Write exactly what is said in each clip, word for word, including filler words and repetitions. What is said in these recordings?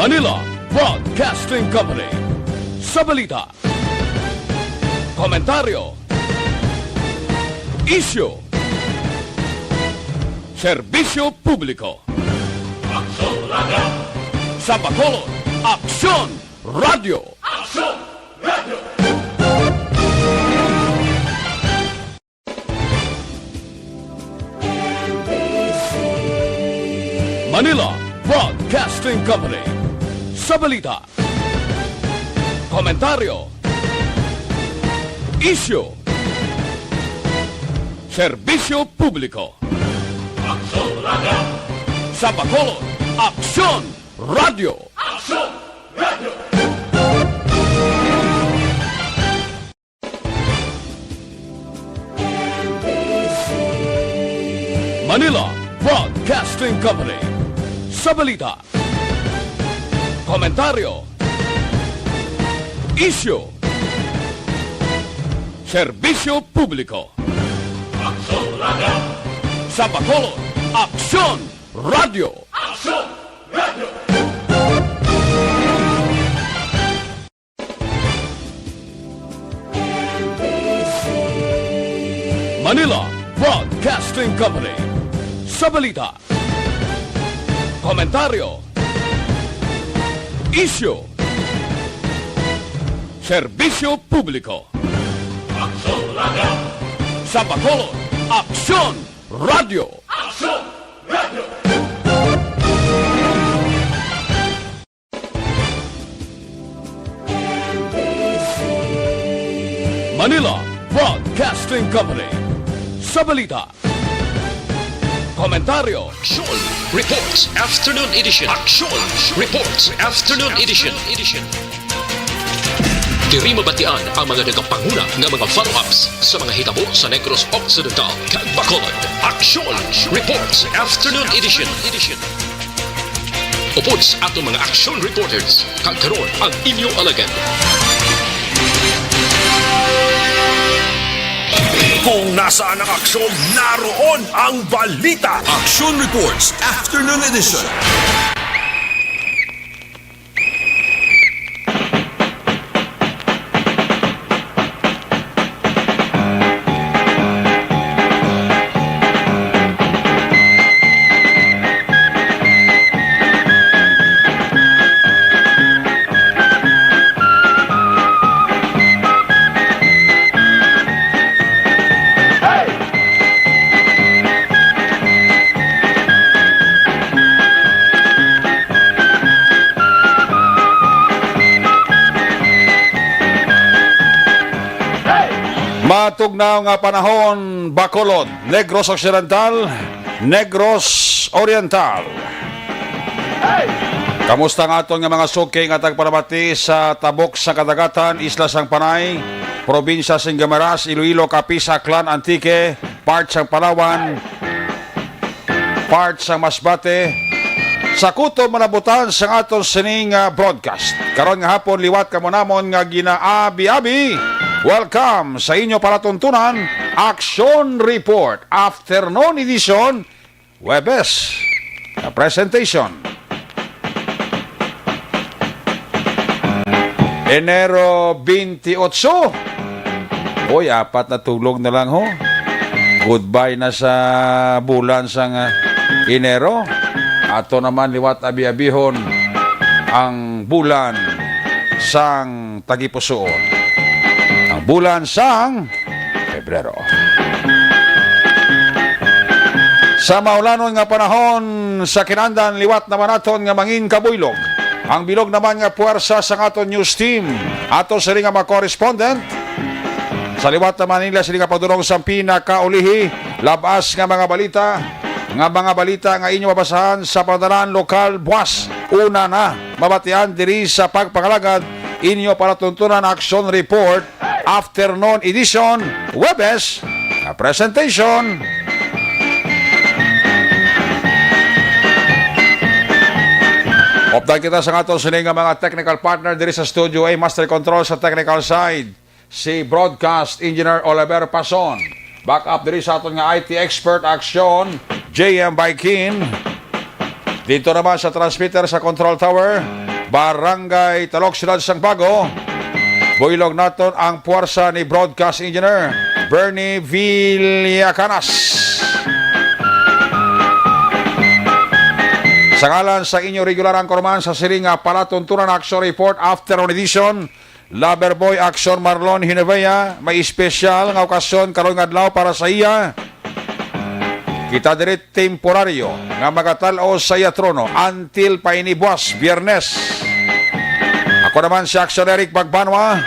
Manila Broadcasting Company. Sa balita, komentaryo, isyu, serbisyo publiko. Aksyon Radio. Sa Bacolod, Aksyon Radio. Aksyon Radio. Manila Broadcasting Company. Sa balita, komentaryo, isyu, serbisyo publiko. Aksyon Radio. Sa Bacolod, Aksyon Radio. Aksyon Radio. Manila Broadcasting Company. Sa balita, komentaryo, isyu, serbisyo publiko. Aksyon Radio. Sa Bacolod, Aksyon Radio. Aksyon Radio. Manila Broadcasting Company. Sa balita, komentaryo, isyu, serbisyo publiko. Aksyon Radio. Sa Bacolod, Aksyon Radio. Aksyon Radio. Manila Broadcasting Company. Sa balita, komentaryo, Aksyon Reports Afternoon Edition. Aksyon Reports Afternoon Edition. Diri mabatian ang mga nagapanguna nga mga follow-ups sa mga hitabo sa Negros Occidental kag Bacolod. Aksyon Reports Afternoon Edition. Upod sa aton mga action reporters, kag karon ang inyo alagad. Kung nasaan ang aksyon, naroon ang balita. Action Reports Afternoon Edition. Matugnaw nga panahon, Bacolod, Negros Occidental, Negros Oriental. Kamusta nga aton nga mga suki nga tagpalamati sa tabok sa kadagatan, isla sang Panay, probinsya sing Guimaras, Iloilo, Capiz, Aklan, Antique, part sang Palawan, part sang Masbate, sa kutob man nabutan sang aton sini nga broadcast. Karon nga hapon, liwat kamo namon nga ginaabi-abi. Welcome sa inyo palatuntunan, Action Report, Afternoon Edition, Huwebes, na presentation. Enero twenty-eight. Uy, apat na tuig na lang, ho. Goodbye na sa bulan sang, ah, Enero. Ato naman liwat abi-abihon ang bulan sang tagipusoon. Ang bulan sang Pebrero. Sa maulanon nga panahon sa kinandan, liwat naman naton nga mangin kabuylog ang bilog naman nga puwersa sang aton news team. Ato sini nga mga correspondent sa liwat naman nila sini nga padulong sa pinakaulihi, labas nga mga balita, nga mga balita nga inyo mabasahan sa pantanan lokal, buas, una na mabatian diri sa pagpangalagad, inyo palatuntunan Action Report, Afternoon Edition, Huwebes, nga presentation. Updan kita sa aton sini nga mga technical partner diri sa Studio A, Master Control sa technical side, si Broadcast Engineer Oliver Pason. Backup diri sa aton nga I T expert, Action, J M Baikin. Dito naman sa transmitter sa control tower, Barangay Talok, Siyudad sang Bago. Buylog naton ang puwersa ni Broadcast Engineer Bernie Villacanas. Sa ngalan sa inyo regular anchorman sa siling nga palatuntunan, Action Report, Afternoon Edition, Lover Boy Action Marlon Hinevea, may espesyal nga okasyon karon nga adlaw para sa iya. Kita diri temporaryo nga magatal-os sa iya trono until pa ini buwas, Biyernes. Ako naman si Action Eric Pagbanwa.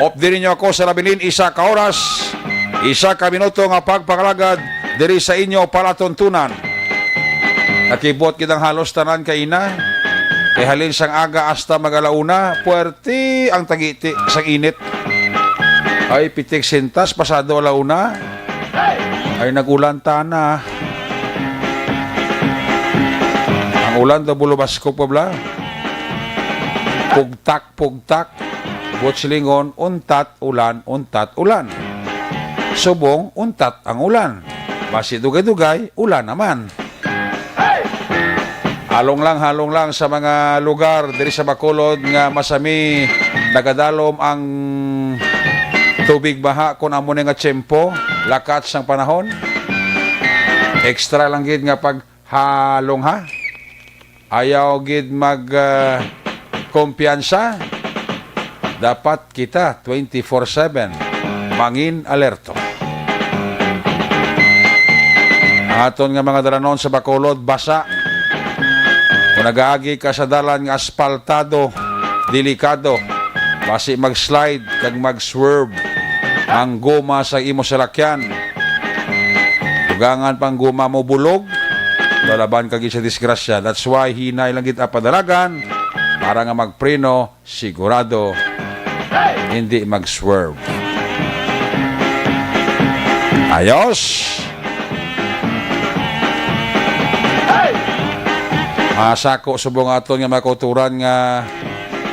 Update ninyo ako sa labi nin isa ka oras, isa ka minuto nga pagpangalagad diri sa inyo palatuntunan. Nakibot gid ang halos tanan kaina. Kay halin sang aga hasta mag-alauna, puwerte ang tagiti sang init. Ay, pitik sintas, pasado alauna. Ay, nag-ulan tana. Ang ulan daw bulubaskop pa bala. Pugtak, pugtak. Buot silingon, untat, ulan, untat, ulan. Subong, untat ang ulan. Basi dugay-dugay, ulan naman. Halong lang, halong lang sa mga lugar diri sa Bacolod nga masami nagadalom ang tubig baha kun amo ni nga tiyempo, lakat sang panahon. Extra lang gid nga paghalong, ha. Ayaw gid mag, ah, kumpiyansa. Dapat kita twenty-four seven mangin alerto. Ang aton nga mga dalanon sa Bacolod, basa. Kung nagaagi ka sa dalan nga aspaltado, delikado. Basi mag-slide kag mag-swerve ang goma sa imo salakyan. Dugangan pang goma mo bulog, lalaban ka gid sa disgrasya. That's why hinay lang gid ang padalagan para nga magpreno sigurado hindi mag-swerve. Ayos! Masako subong aton nga mga kauturan nga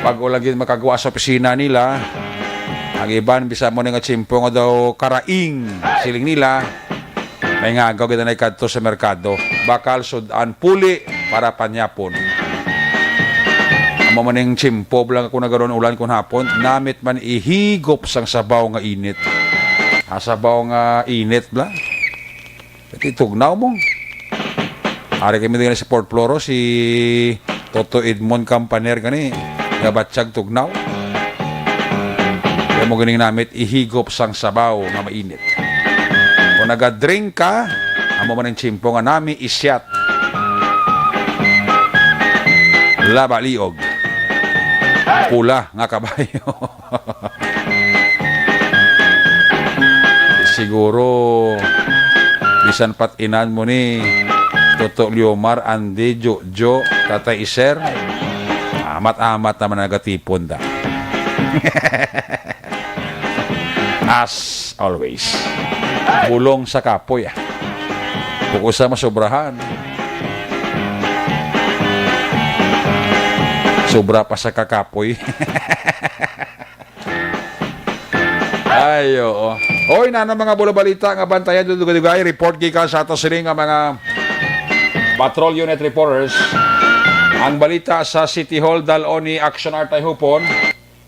pag-o lang gid makagwa sa opisina nila. Ang iban, bisan mo ni nga tiyempo nga daw karaing, siling nila, may ngagaw gid na kadto sa merkado. Bakal sud-an puli para panyapon. Amo man ning tiyempo lang ako nagaron ulan kun hapon, namit man ihigop sang sabaw nga init. Ah, sabaw nga init bla. Pati tugnaw mo. Ari kami din sa Fort Floro, si Toto Edmond Campaner gani, nga batyag tugnaw. Kaya mo ganing namit, ihigop sang sabaw nga mainit. Kung naga-drink ka, amo man ang tiyempo nga nami isyat. Laba liog. Pula nga kabayo. Siguro, bisan pat inan mo ni Toto Liomar, Andy, Jojo, Tatay Iser, amat-amat naman nagatipon da. As always. Bulong sa kapoy, ah. Kung usa masobrahan. Sobra pa sa kakapoy. Ay, oo. Oy, nano mga bulabalita nga bantayan, dugay-dugay, report gikan sa ato sini nga mga patrol unit reporters. Ang balita sa City Hall, dal-on ni Action Artay Hupon,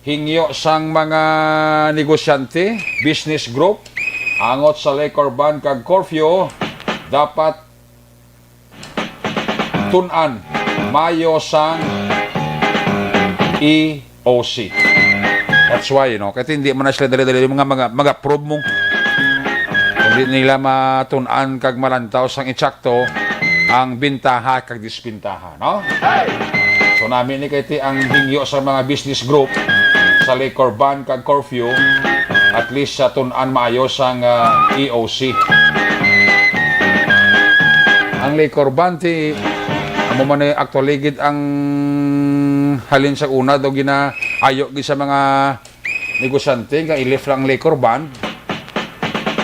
hingyo sang mga negosyante, business group, angot sa liquor ban kag curfew, dapat tun-an mayo sang E O C. That's why, you know, kay hindi man na sila dali-dali mga, mga, mag-approve mo. Kung di nila matun-an kag malantaw sang insakto ang bintaha kag disbintaha, no? So, nami ni kay ti ang hingyo sa mga business group sa liquor ban kag curfew, at least sa tun-an maayo sang, ah, E O C. Ang liquor ban ti amo man ni actually gid ang halin sa una daw ginaayo gid sa mga negosyante nga i-lift lang ang liquor ban.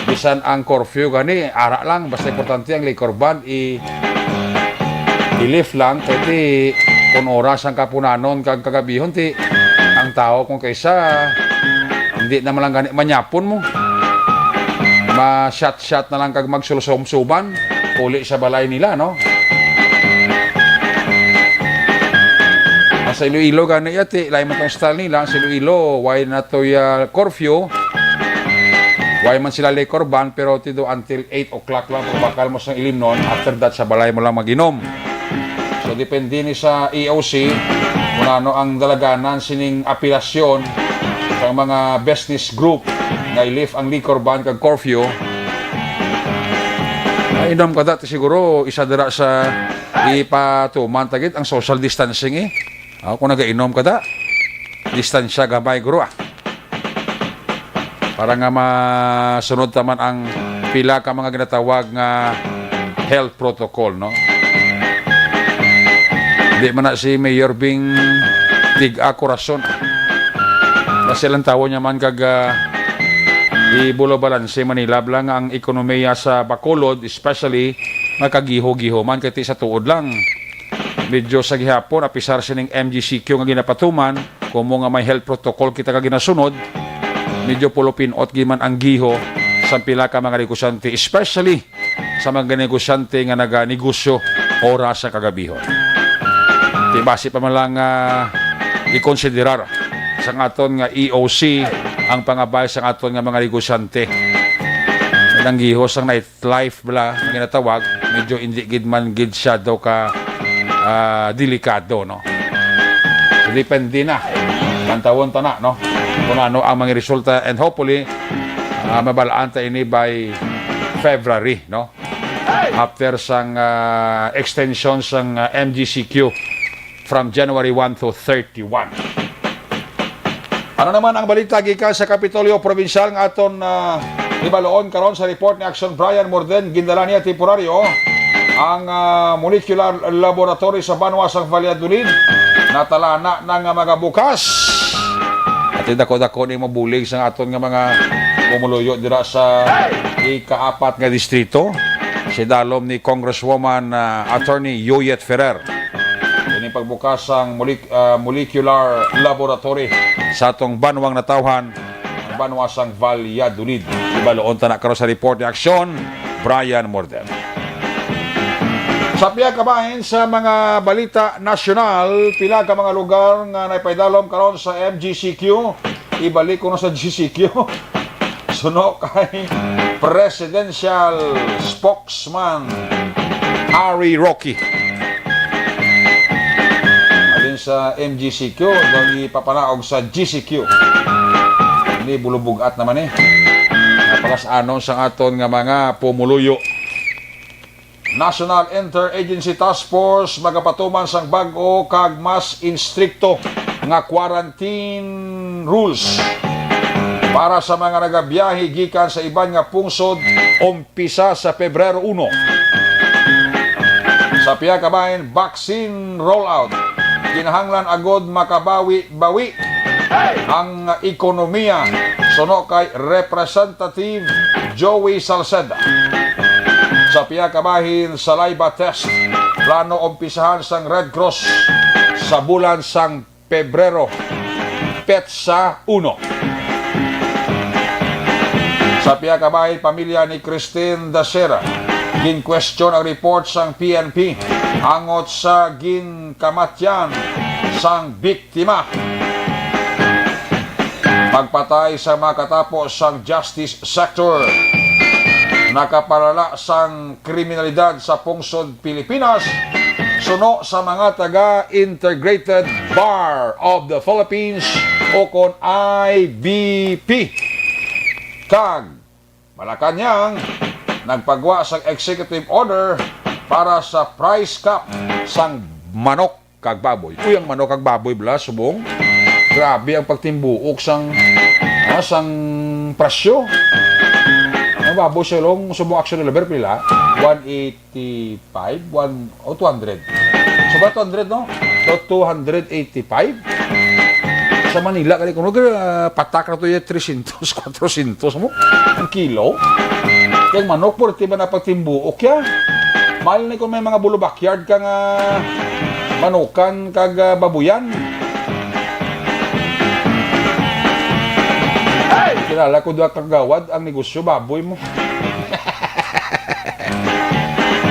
Bisan ang curfew gani, ara lang, basta importante ang liquor ban, i-, i-lift lang, kay ti, kung oras ang kapunanon kag kagabihon, ti, ang tao kung kaysa, hindi naman lang gani, manyapon mo. Ma-shot-shot na lang kag magsulsumsuban, uli sa balay nila, no? Sa Iloilo gani, yati, lain man tong style nila. Sa Iloilo, why na to ya curfew? Why man sila liquor ban, pero ti do until eight o'clock lang, pagbakal mo sang ilimnon. After that, sa balay mo lang mag-inom. So, depende ni sa E O C kung ano ang dalaganan sining apelasyon sa mga business group nga i-lift ang liquor ban kag curfew. Ay, inom ka dati siguro, isa dira sa ipatuman tagit ang social distancing eh. Ako nagainom ka da. Distansya gamay, guro, ah. Para nga masunod taman ang pila ka mga ginatawag nga health protocol, no? Di man na si Mayor Bing tig-a korason. Kasi lang tawo niya man kag, ah, ibulo balanse Manila bala nga ang ekonomiya sa Bacolod, especially, makagiho-giho man kay ti sa tuod lang. Medyo sa gihapon, apisar sining M G C Q nga ginapatuman, kumo nga may health protocol kita nga ginasunod, medyo pulupinot giman ang giho sa pila ka mga negosyante, especially sa mga negosyante nga naganegosyo oras sa kagabihon. Di basi pa man lang, ah, ikonsiderar sang aton nga E O C ang pangabay sang aton nga mga negosyante. Ang giho sang night life bala nga ginatawag, medyo indi gid man gid siya daw ka, ah, delikado, no? So, depende na. Tantawon ta na, no? Kung ano ang mga resulta, and hopefully, ah, mabalaan ta ini by February, no? After sang, ah, extension sang, ah, M G C Q from January one to thirty-one. Ano naman ang balita gikan sa Kapitolyo Provincial nga aton, ah, ibaloon karon sa report ni Action Brian Morden? Gindala niya temporaryo ang, ah, molecular laboratory sa banwa sang Valladolid. Natalana na nga magabukas. At dako-dako ni mabulig sa aton nga mga pumuluyo dira sa ikaapat nga distrito, si dalom ni Congresswoman, ah, Attorney Yoyet Ferrer. Ini pagbukas sang molec-, ah, molecular laboratory sa atong banwang natawhan, ang banwa sang Valladolid. Ibaloon ta na karon sa report ni Aksyon, Brian Morden. Sa pihak kabahin sa mga balita nasyonal, pila ka mga lugar nga napaidalom karon sa M G C Q. Ibalik ko na sa G C Q. Suno kay Presidential Spokesman Harry Roque. Alin sa M G C Q, daw ipapanaog sa G C Q. Ini bulubugat naman eh. Napalas-anon sang aton nga mga pumuluyo. National Interagency Task Force magapatuman sang bag-o kag mas instrikto nga quarantine rules para sa mga nagabiyahe gikan sa iban nga pungsod umpisa sa Pebrero uno. Sa pihak kabahin, vaccine rollout. Kinahanglan agod makabawi-bawi ang ekonomiya, suno kay Representative Joey Salceda. Sa pihak kabahin, saliva test, plano umpisahan sang Red Cross sa bulan sang Pebrero, petsa uno. Sa pihak kabahin, pamilya ni Christine Dasera, ginkwestiyon ang report sang P N P angot sa ginkamatyan sang biktima. Pagpatay sa makatapo sang justice sector. Nakapalala sang kriminalidad sa pungsod Pilipinas, suno sa mga taga Integrated Bar of the Philippines, o kon I B P. Kag Malacañang, nagpagwa sang executive order para sa price cap sang manok kag baboy. Uy, ang manok kag baboy bala subong, grabe ang pagtimbuok sang, ah, sang presyo. Ang baboy sa ilong subong, actually, laber pila, one eighty-five, one, o two hundred. So, ba two hundred, no? So, two hundred eighty-five. Sa Manila, kani kuno, ah, patak na to yung three hundred, four hundred mo ang kilo. Kaya ang manok, pwerte ba na pagtimbuok ya? Mahal ni kung may mga bulo backyard ka nga manukan kag, ah, babuyan. Ay! Kilala ko duha kagawad ang negosyo baboy mo.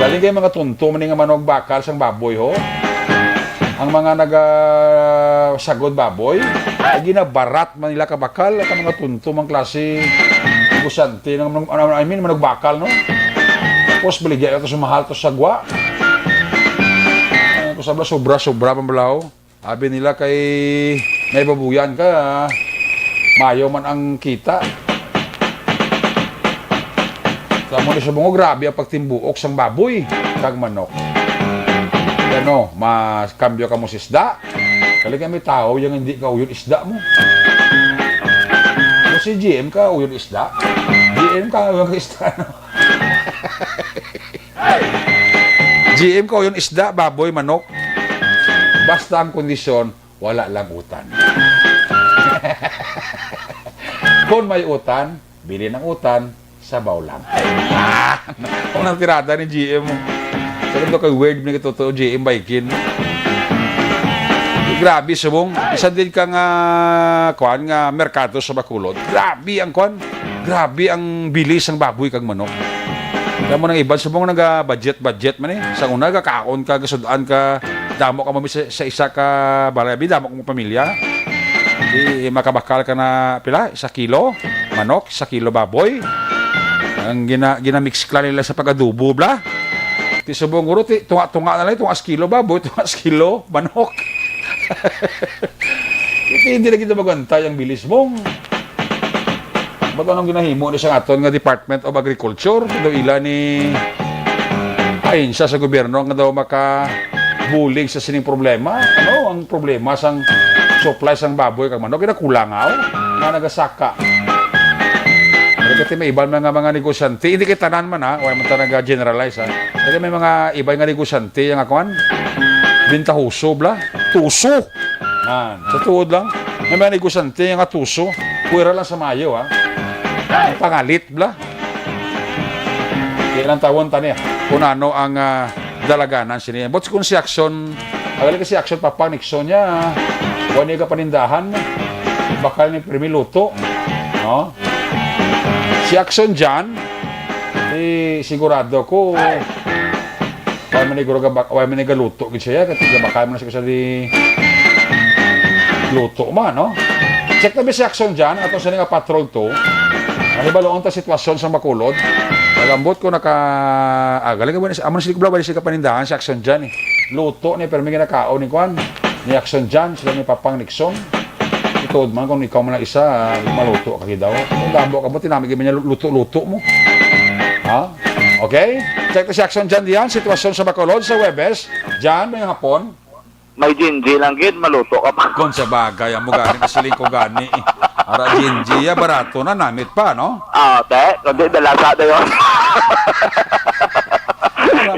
Galing kay mga tunto man nga manok bakal sang baboy, ho. Ang mga naga-, sagod baboy, ay ginabarat man nila kabakal, at ang mga tunto mang klase, negosyante, ng, ng, ano, I mean, manugbakal, no? Tapos, baligya ito sa mahal, to sagwa. Ay, kung sabla, sobra-sobra, pambalaw. Abi nila kay may babuyan ka, mayo man ang kita. Sa mo ni subong, grabe ang pagtimbuok sang baboy kag manok. Ano, mas kambyo ka mo sa isda? Kali kay may tao yang hindi ka uyon isda mo. Kung si G M ka uyon isda? G M ka uyon isda, no? G M ka uyon isda, baboy, manok. Basta ang kondisyon, wala lang utan. Kung may utan, bili ng utan, sabaw lang. Ah, ang tirada ni G M. Sa ito kay weird ni totoo, G M Baikin. Grabe, subong. Isa din ka nga, kuan, nga merkado sa Bacolod. Grabe ang kuan. Grabe ang bilis sang baboy kag manok. Kamo nang iban, subong naga-budget-budget man eh. Sa una, gakaon ka, gasud-an ka, damo ka mami sa, sa isa ka balay, abi, damo kang pamilya. Di makabakal ka na, pila? Isa kilo manok, isa kilo baboy. Ang gina-, ginamix ka nila sa pag-adobo, bla. Ti subong guro, ti tunga-tunga na lang, tunga sa kilo baboy, tunga sa kilo manok. Ti hindi na kita magantay ang bilis mong. Ba't anong ginahimo ni sa aton nga Department of Agriculture? Daw ila ni ahensya sa gobyerno nga daw makabulig sa sining problema. Ano ang problema sang supply sang baboy kag manok? Ginakulangaw nga nagasaka. Pero kasi may iban mga, mga negosyante, hindi kay tanan man, ha, wala man ta naga-generalize, ha. Pero may mga iban nga negosyante nga kuan, bintahoso, bla. Tuso. Yan. Sa tuod lang, may mga negosyante nga tuso. Pwera lang sa mayo, ha. Ang pangalit, bla. Kaya lang tawon ta niya kung ano ang, ah, dalaganan sini. But kung si Action, agali ka si Action, Papa Nixon niya, ah, wala niya kapanindahan, bakal ni Primi Luto. No? Si Action John, eh, sigurado ko, wala man ni guro ga-, wala man ni galuto gid siya, kasi gabakal man siya sa di luto man, no? Check na ba si Action dyan? Ato sa nga patrol to. Ang ibaluon ta sitwasyon sa Bacolod. Nagambot ko naka, ah, galing ka ba ni, amo na sila, wala sila kapanindahan si Action dyan eh. Luto ni, pero may ginakaon ni Kwan. Ni Action dyan, sila ni Papang Nixon. Ito man kung ikaw man lang isa, ah, maluto ka gid daw. Ang damo ka mo, tinamig man niya luto-luto mo. Ha? Okay? Check na si Action dyan diyan. Sitwasyon sa Bacolod sa Webes. Dyan, may hapon. May ginji lang gid, maluto ka pa. Kung sa bagay, amo gani, kasiling ko gani. Ara ginji, ya, barato na, namit pa, no? Ah, te, kundi dalasa na yun.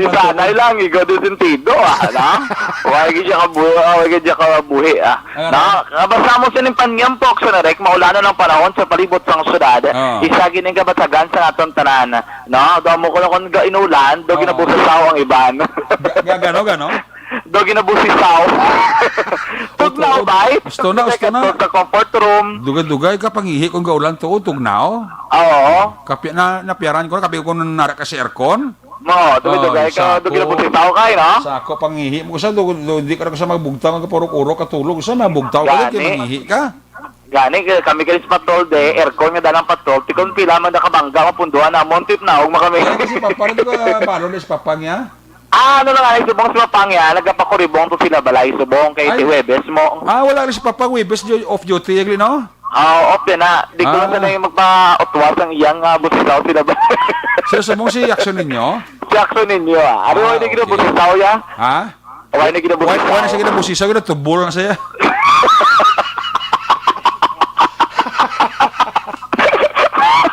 Isanay lang, ikaw din sentido, ah, na? Huwag gid siya kabuhi, ah, huwag gid siya kabuhi, ah. Ano? Na, basta mo sining panyampo, Action Rek, maulanon ang panahon sa palibot sang syudad. Oo. Isa gining kabasagan sa aton tanan, no? Daw mo ko kung ga-, inulan, daw Oo. ginabusasaw ang iban. Ga-, ga-, gano, gano? Daw ginabusisaw. Tugnaw, Tugnaw. bay? Gusto na, gusto na. Sa comfort room. Dugay-dugay ka, pangihi kung gaulan to, tugnaw. Oo. Kapi-, na, napiyaran ko na, kapi ko nung nara ka sa aircon. Mo, dugay-dugay Ay, ka, sako. Dugay na puti tao kay, no? Sako, pangihi mo sa, du-, du-, di ka na sa magbugtaw, ka purok-urok, katulog, sa mabugtaw ka, Gani. Kaya mangihi ka. Gani, kaya kami kay sa patrol, de, aircon nga dalang patrol, tikon pila man nakabangga, mapunduan na, mo, tip na, ugma kami. Ay, kasi papa, di ba, balo na si papa niya? Ah, ano lang, ay, subong si papa niya, nagapakuribong to sila balay, subong, kay Ay. si Huwebes mo. Ah, wala rin si papa, Huwebes, di-, off duty, agli, no? Ah, off din na. Di ko Ah. lang sanay magpa-utwas ang iyang, ah, busisaw sila ba? So, subong si Action ninyo? Si Action ninyo, ah. Ano Ah, yung okay. ginabusisaw ya? Ha? Why na ginabusisaw? Why, why na siya ginabusisaw? Ginatubol na siya.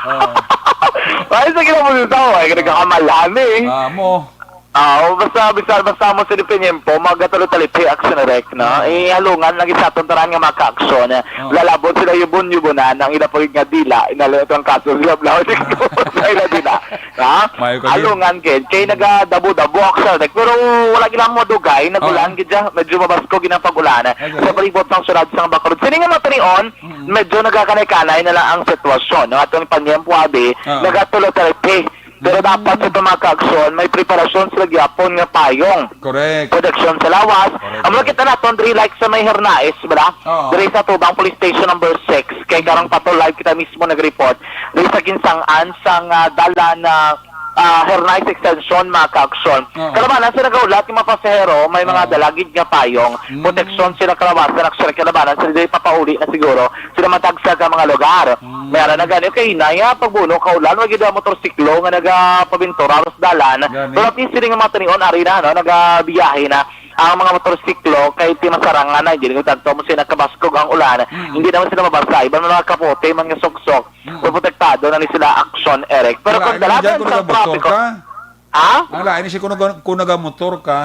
Ah. Why na ginabusisaw? Ay, nagkakamalahan eh. Ah, mo. Ah, o basta, basta, basta mo sa Dipinimpo, magatuloy-tuloy si Action Rek, no? Ah. Eh, halungan lang sa aton tanan nga mga ka-aksyon. Ah. Lalabot sila yubon-yubonan, ang ila pagid nga dila, inalo ito ang kaso sila, bla, ay na dila. Ha? Mayo ka, Halungan, kid. Kay nagadabo-dabo, Action Rek. Pero wala gid lang mo dugay, nagulan Ah. gid siya, medyo mabasko gid ang pag-ulan. Okay. Sa palibot sang syudad sang Bacolod. Sini nga mga tanion, Mm. medyo nagkakanay-kanay na lang ang sitwasyon, no? Atong panyempo, abi, Ah. nagatuloy-tuloy Pero dapat sa ito, mga kaaksyon, may preparasyon sila gyapon nga payong. Correct. Proteksyon sa lawas. Correct, Ang mga correct. kita naton diri, like sa may Hernaez, bala? Oo. Diri sa Tubang Police Station number six. Kay karang pato live kita mismo nag-report. Diri sa ginsang-an sang dalan na ah, Hernaez Extension, mga kaaksyon. Oo. Kalabanan sa nagaulat nga mga pasahero, may mga Oo. dalagid nga payong. Mm. Proteksyon sila kalabasan, actually, kalabanan sila diri papauli na siguro. Sila matagsa ka mga lugar. Mm. May ara na gani, okay, na ya, pagbuno ka ulan, wag gid ang motorsiklo nga nagapabintura sa dalan. Gani. Pero at least sila nga mga tanion, ari na, no, nagabiyahe na ang mga motorsiklo kay ti masarangan na, hindi ko tanto mo sila nakabaskog ang ulan. Mm. Hindi naman sila mabasa. Iban mga kapote, mga suksok. Mm. So, protektado na ni sila, Action Eric. Pero Ang kung lain dalagan dyan kung sa nagamotor trapiko, ka. Ha? Ang lain siya kung naga-, kung nagamotor ka.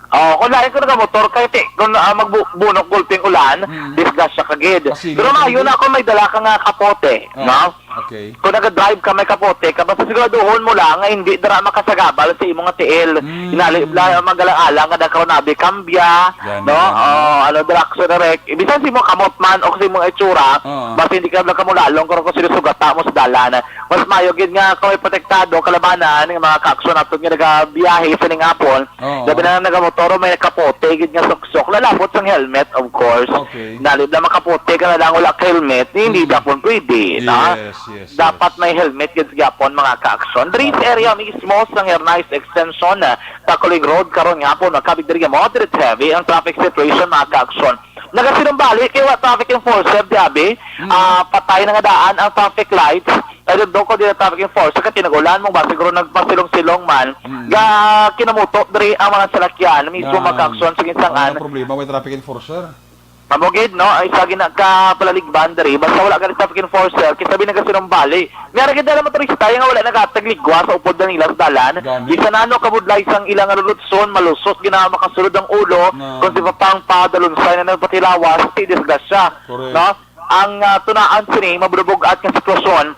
Oh, kung lain kung nagamotor ka, ti, kung, ah, magbunok gulping ulan, Mm. disgrasya ka gid. Kasi Pero hindi maayo na kung may dala ka nga kapote, Oh, no? okay. Kung naga-drive ka, may kapote ka, basta siguraduhon mo lang nga hindi dira makasagabal sa imong tiil. Mm. Inali, la, magalang-alang nga nakaw nabi kambya, Yan, no? yan. Oh, ano, dira, Action Eric. Bisan sa imong kamot man o sa imong itsura, Oo. basta hindi ka lang kamulalong kung kung sino sugata mo sa dalan. Mas maayo gid nga kung may protektado, kalabanan, nga mga kaaksyon nato nga nagabiyahe sa ning hapon, Oo. labi na nga nagamotor o may nakapote gid nga suksok, lalabot sang helmet, of course. Okay. Nalib na makapote ka na lang, wala ka helmet, hindi Mm. gapon pwede, no? Yes, yes, Dapat yes. may helmet gid sa gyapon, mga kaaksyon. Diri sa Tama. area mismo sa Hernaez Extension, ah, Tacoling Road, karon nga hapon, magkabig diri nga moderate heavy ang traffic situation, mga kaaksyon. Nagasinumbalik kay wa traffic enforcer, di abi? Mm. Ah, patay na nga daan ang traffic lights. Ay, doon ko dito traffic enforcer, kay tinag-ulan mo ba? Siguro nagpasilong-silong man. Mm. Ga kinamuto diri ang mga salakyan. Mismo Yan. magkaaksyon sa ginsangan. Ang problema, may traffic enforcer. Amo gid, no? Ay, sa gina-, ka palaligban diri. Basta wala ka traffic enforcer, kay sabi nagasinumbalik. May ara gid dala motorista nga wala nagatagligwa sa upod na nila sa dalan. Gani. Bisan ano kabudlay sang ilang lulutson, malusot gina makasulod ang ulo, No. kung si Papang pa, dalunsay na nagpatilawas, ti disgrasya. Correct. No? Ang, ah, tunaan sini, mabulubog-at nga sitwasyon,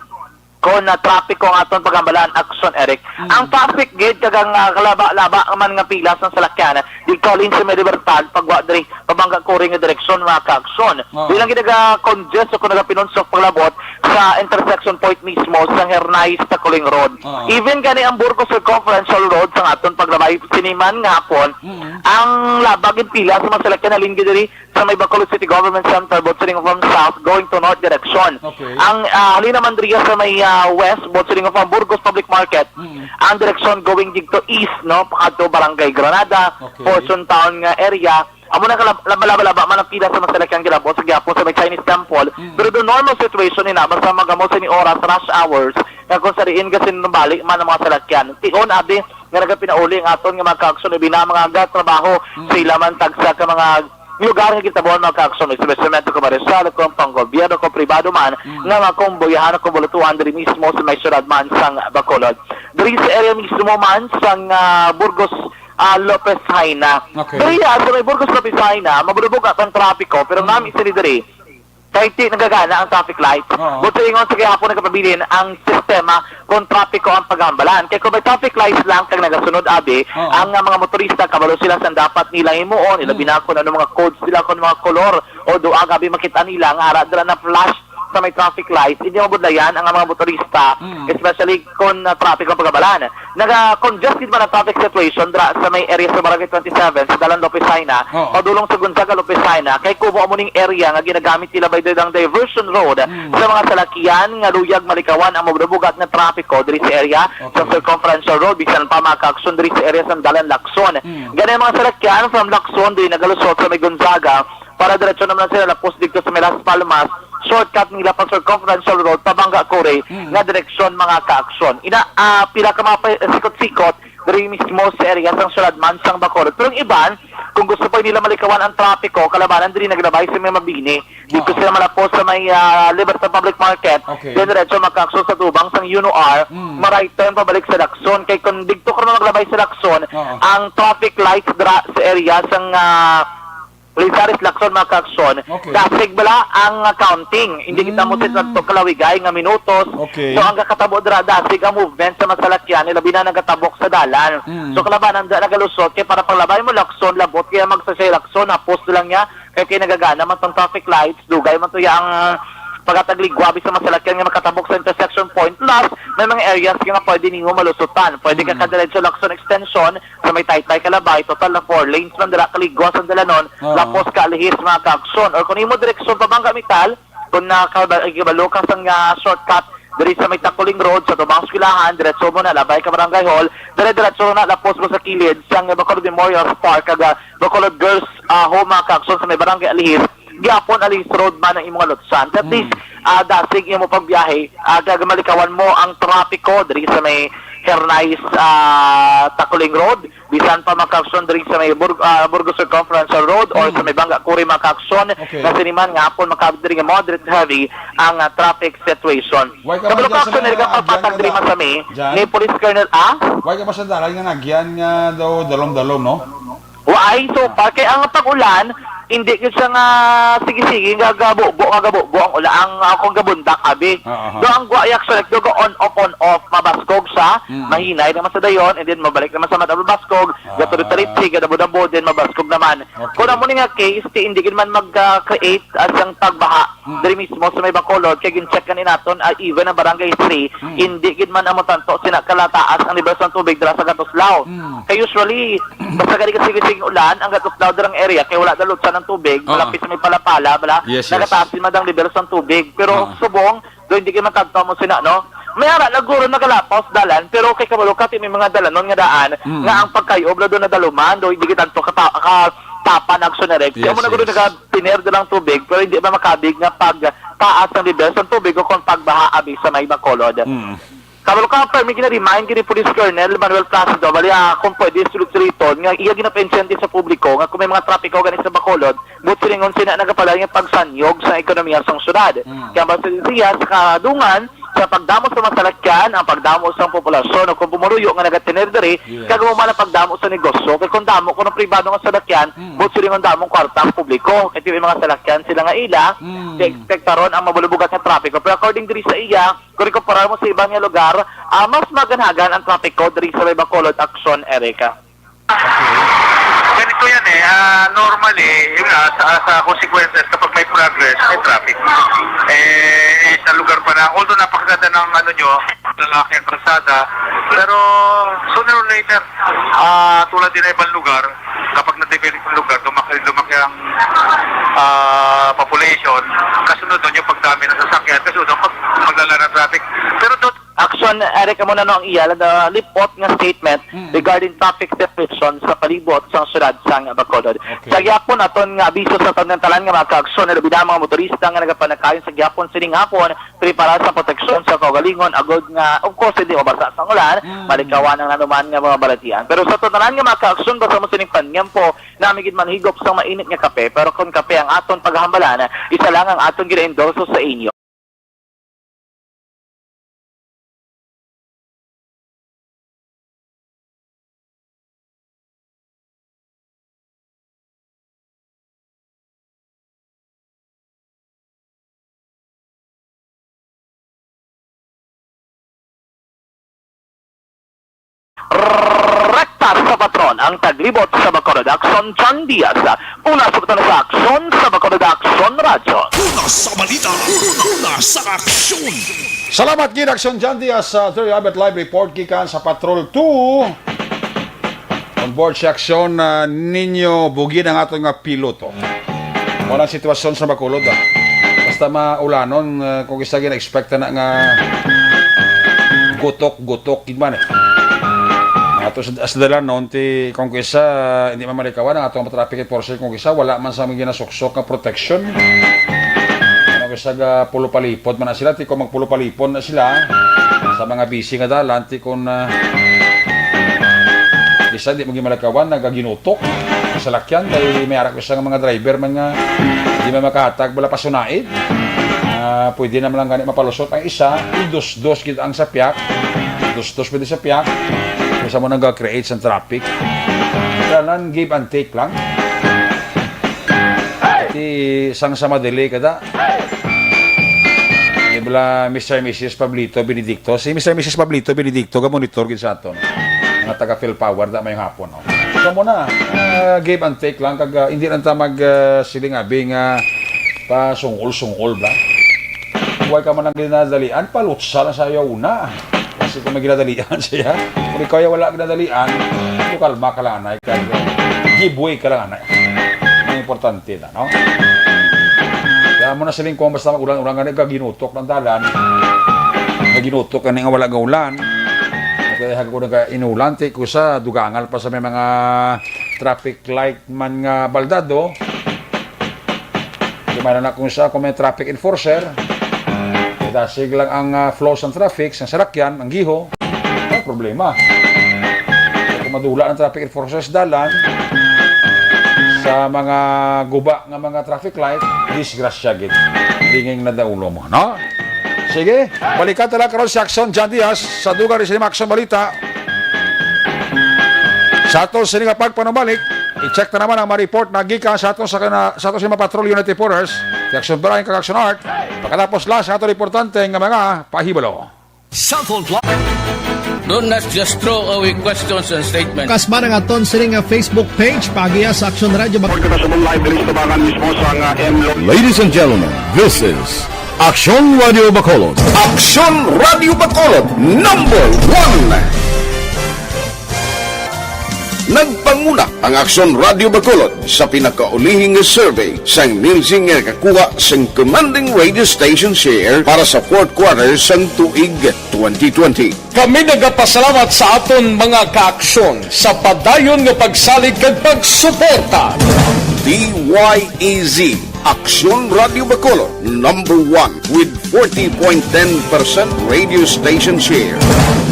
kung na trapiko ang aton pagambalan, Action Eric. Mm. Ang traffic gid kag ang, ah, kalaba-laba man nga pila sang salakyan, dito halin sa may Libertad, pagwa diri, pabangga kuri nga direksyon, mga kaaksyon. Oo. Di lang gid naga-congest o kung nagapinunsok paglabot sa intersection point mismo sa Hernaez Tacoling Road. Oo. Even gani ang Burgos Circumferential Road sa aton paglabay siniman nga hapon, Mm. ang laba gid pila sa mga salakyan halin gid diri sa may Bacolod City Government Center, buot siling from south, going to north direction. Okay. Ang, ah, halin naman diriya sa may, ah, west, buot siling from Burgos Public Market, Mm. ang direksyon going dito east, no, pakadto Barangay Granada, Okay. Fortune Town nga area. Amo na kala-, laba-laba man ang pila sa mga salakyan gilabot sa gihapon sa may Chinese Temple. Mm. Pero the normal situation ina, basta magamo sa ni oras, rush hours, nga kung sa diin kasi nabalik man ang mga salakyan. Tion, abi, nga nagapinauli ang aton nga mga kaaksyon, ibina mga gatrabaho Mm. sa ila man tagsa ka mga lugar nga gitabuan mga kaaksyon, establishmento komersyal, kung panggobyerno, kung pribado man, Mm. nga mga kumbuyahan o kumbulutuhan diri mismo sa may syudad man sang Bacolod. Diri sa area mismo man sang, ah, Burgos, ah, Lopez Jaena. Okay. Diri, ah, sa may Burgos Lopez Jaena, mabulubog ang trapiko, pero Mm. nami sini diri. Kay ti nagagana ang traffic light. Oo. Buto ingon sa gihapon nagapabilin ang sistema kung trapiko ang pagambalan. Kay kung may traffic lights lang kag nagasunod, abi, Oo. ang, ah, mga motorista, kabalo sila sa dapat nilang himuon, ilabi Mm. na kung ano mga codes sila, kung mga kolor o duag, abi, makita nila nga ara dira na flash sa may traffic light, hindi mabudlayan ang mga motorista, Mm. especially kung, ah, trapiko ang pagambalan. Naga-congest gid man ang traffic situation dira sa may area sa Barangay twenty-seven sa Dalan Lopez Jaena, Oo. padulong sa Gonzaga Lopez Jaena, kay kumo amo ning area nga ginagamit nila by the ang diversion road Mm. sa mga salakyan nga luyag malikawan ang mabubugat nga trapiko diri sa area sa Okay. Circumferential Road, bisan pa mga kaaksyon diri sa area sa Dalan Lacson. Mm. Gani ang mga salakyan from Lacson diri nagalusot sa may Gonzaga, para diretso naman sila lapos dito sa may Las Palmas, shortcut nila pa Circumferential Road, pabangga kuri Mm. nga direksyon, mga kaaksyon. Ina, ah, pila ka mga pa-, sikot-sikot, diri mismo sa area sang syudad man sang Bacolod. Pero ang iban, kung gusto pa nila malikawan ang trapiko, kalabanan diri naglabay sa may Mabini. Dito Oo. sila malapos sa may, ah, Libertad Public Market. Okay. Then diretso makaaksyon sa tubang sang Yuno R, Mm. ma-right turn pabalik sa Lacson. Kay kung dito ka naman maglabay sa Lacson, Oo. ang traffic lights dira sa area sang, ah, Lizares Lacson, mga kaaksyon, Okay. dasig bala ang, ah, counting. Hindi kita mo Mm. sa kalawigay nga minutos. Okay. So, ang kakatabo dira, dasig ang movement sa masalakyan, labi na nagatabok sa dalan. Mm. So, kalabanan da nagalusot, kay para paglabay mo Lacson, labot kaya magsasay Lacson, hapos na lang niya, kay, kay nagagana man tong traffic lights, dugay man to ya ang, ah, paghatag ligwa abi sa mga salakyan nga makatabok sa intersection point. Plus, may mga areas nga pwede nimo malusutan. Pwede ka Mm. kadiretso Lacson Extension sa may Taytay Kalabay, total na four lanes man dira kaligwa sa dalanon, Oo. lapos ka alihis mga kaagson. Or kung imo direksyon pa bang kamital, kung nakabalo ka sa nga shortcut diri sa may Takuling Road, sa tubang eskwelahan, diretso mo na, labay ka Barangay Hall, dire-diretso na, lapos mo sa kilid sa Bacolod Memorial Park, kag, ah, Bacolod Girls, ah, Home, mga kaagson, sa may Barangay Alihis, gihapon Alihis Road man ang imong alutsan. At least, Mm. ah, dasig imo pagbiyahe, ah, kag malikawan mo ang trapiko diri sa may Hernais, ah, Takuling Road, bisan pa mga kaagson diri sa may Bur-, ah, Burgos Circumferential Road or sa Mm. may Banga Kuri mga kaagson, Okay. nga sini man nga hapon makabit diri nga moderate heavy ang, ah, traffic situation. Why ka Kabalo man dyan sa kaagson, mga nagapapatag agyan diri nga masami da-, dyan? ni Police Colonel, ah? Why ka man sa dalan nga nagyan nga daw dalom-dalom, no? Waay, so far. Kay ang pag-ulan, hindi gyud siya nga sige-sige, nga gabubo, nga gabubo ang ulan, ang akong gabundak, abi. Ah, aha. Do ang gwa, actually, do go on off, on off, mabaskog siya, Mm. mahinay naman sa dayon, and then mabalik naman sa mata, mabaskog, Ah. gatulog-talitsi, gadabo-dabo, then mabaskog naman. Okay. Kung amo ni nga case, ti, hindi gyud man mag-create as ang pagbaha Mm. diri mismo sa may Bacolod, kay gin-check gani naton, ah, even ang Barangay three, Mm. hindi gid man amo tanto sina kalataas ang level sa tubig dira sa Gatuslao. Mm. Kay usually, basta gani ka sige-sige ulan, ang Gatuslao dirang area, kay wala dalutsan ang tubig, Oo. malapit sa may Palapala, bala, Yes, yes. nagataas din man ang level sa tubig. Pero Oo. subong, do hindi gid man tanto mo sina, no? May ara, laguro nagalapaw sa dalan, pero kay kabalo ka, ti may mga dalanon nga daan, Mm. nga ang pagkayob na doon nadaluman, do hindi gid tanto kata-, katapa nagsunereg. Kaya Yes, mo na gulo yes. naga-, Pinerde lang tubig, pero hindi man makabig nga pagtaas ang level sa tubig o kung pagbaha abi sa may Bacolod. Mm. Kabalo ka, permi gina-remind gini Police Colonel Manuel Placido, bali, ah, kung pwede, sulit-suliton nga iya ginapensyente sa publiko nga kung may mga trapiko gani sa Bacolod, buot silingon sina nagapadayon nga pagsanyog sa ekonomiya sang syudad. Mm. Kaya basta siya sa kadungan, sa pagdamo sa mga salakyan, ang pagdamo sa populasyon o kung pumuruyo nga nagatener diri, Yes. kag mo man ang pagdamo sa negosyo. Kay kung damo kuno ang pribado nga salakyan, Mm. buot silingon damo ang kwarta ang publiko. Kay may mga salakyan sila nga ila, Mm. kay ekspektaron ang mabalubugat nga trapiko. Pero according diri sa iya, kung ikumparar mo sa iban nga lugar, ah, mas maganhagan ang trapiko diri sa may Bacolod, Action, Erica. Okay. Ganito yan eh, ah, normally, yun nga, sa, sa consequences, kapag may progress, may traffic. Eh, sa lugar pa na, although napakaganda ng ano nyo, lalaki ang kalsada, pero sooner or later, ah, tulad din ng ibang lugar, kapag na-develop yung lugar, lumaki, lumaki ang, ah, population, kasunod nun yung pagdami ng sasakyan, kasunod nun pag maglala ng traffic. Pero doon, Action, Eric, amo na no ang iya, na lipot nga statement Mm. regarding traffic situation sa palibot sang syudad sang Bacolod. Okay. Sa gihapon, aton nga abiso sa tanan-tanan nga mga ka-aksyon, labi na mga motorista nga nagapanakayon sa gihapon sining hapon, prepara sa proteksyon sa kaugalingon, agod nga, of course, hindi mabasa sa ulan, Mm. malikawan ang nanuman nga mga balatian. Pero sa tanan nga mga ka-aksyon, basta mo sining panyampo, nami gid man higop sang mainit nga kape, pero kung kape ang aton paghambalan, isa lang ang aton gina-endorso sa inyo. Rekta sa patron ang taglibot sa Bacolod, Action, John Diaz. Una sa butang sa Action sa Bacolod, Action Radyo. Una sa balita, una sa aksyon. Salamat gid, Action John Diaz, sa Terry Abbott Live Report gikan sa Patrol two. On board si Action, ah, Nino Bugin ang aton nga piloto. Wala sitwasyon sa Bacolod, ah. Basta maulanon, ah, kung isa gina-expect na nga gutok-gutok gid man, eh. Ato sa, sa dalanon, ti, kung isa, hindi man malikawan ang atong traffic enforcer, kung isa, wala man sa mga ginasuksok nga protection. Ano, kung isa, ga, pulo palipod man na sila, ti, kung magpulo palipod na sila, sa mga busy nga dalan, ti, kung, ah, isa, di mo gimalakawan, nagaginutok sa salakyan, kay may arak ko sa mga driver man nga, di man makahatag, wala pa sunaid. Ah, pwede naman lang gani mapalusot. Ang isa, idusdos gid ang sapyak. Dusdos pwede sapyak. Kaysa mo nang create sa traffic. Tanan, give and take lang. Ti sang sa madali kada. Di bala, Mister and Missus Pablito Benedicto. Si Mister and Missus Pablito Benedicto, ga-monitor gid sa aton. Mga taga Phil Power, da may hapon, no? Kamo na, ah, give and take lang, kag, ah, hindi lang ta mag, ah, siling abi nga pa sungol-sungol, bla. Way ka man ang ginadalian, palutsa lang sa yauna. Kasi kung may ginadalian siya, kung ikaw ay wala ginadalian, kalma ka lang, anay, kag give way ka lang, anay. Ang importante na, no? Kaya mo na siling kung basta mag-ulan-ulan, gani ka ginutok ng dalan. Nga ginutok, gani nga wala gaulan. Kaya hagod ka inulan, ti ko sa dugangan pa sa may mga traffic light man nga baldado. Di man na kung sa, kung may traffic enforcer, dasig lang ang, ah, flow sa traffic, sa sarakyan, ang giho, may problema. So, kung madula ang traffic enforcer sa dalan, sa mga guba nga mga traffic light, disgrasya gid. Dinging na daulo mo, no? Sige, balikan ta lang karon si Action John Diaz sa dugang ni Action Balita. Sa ato sini nga pagpanumalik, i-check na naman ang mga report na gikan sa ato sa kana-, sa ato sa mga patrol unit reporters, si Action Brian kag Action Art. Pagkatapos lang sa ato importante nga mga pahibalo. Cellphone plan. Don't not just throw away questions and statements. Kasba na nga ton sini nga Facebook page, pagiya sa Action Radio Bacolod. Report kita sa mga live diri sa tubangan mismo sa nga M Lo- Ladies and gentlemen, this is Aksyon Radio Bacolod. Aksyon Radio Bacolod, number one. Nagpanguna ang Aksyon Radio Bacolod sa pinakaulihi nga survey sang Nielsen nga nakakuha sang commanding radio station share para sa fourth quarter sang tuig twenty twenty. Kami nagapasalamat sa aton mga kaaksyon sa padayon nga pagsalig kag pagsuporta. D Y E Z, Aksyon Radio Bacolod, number one with forty point ten percent radio station share.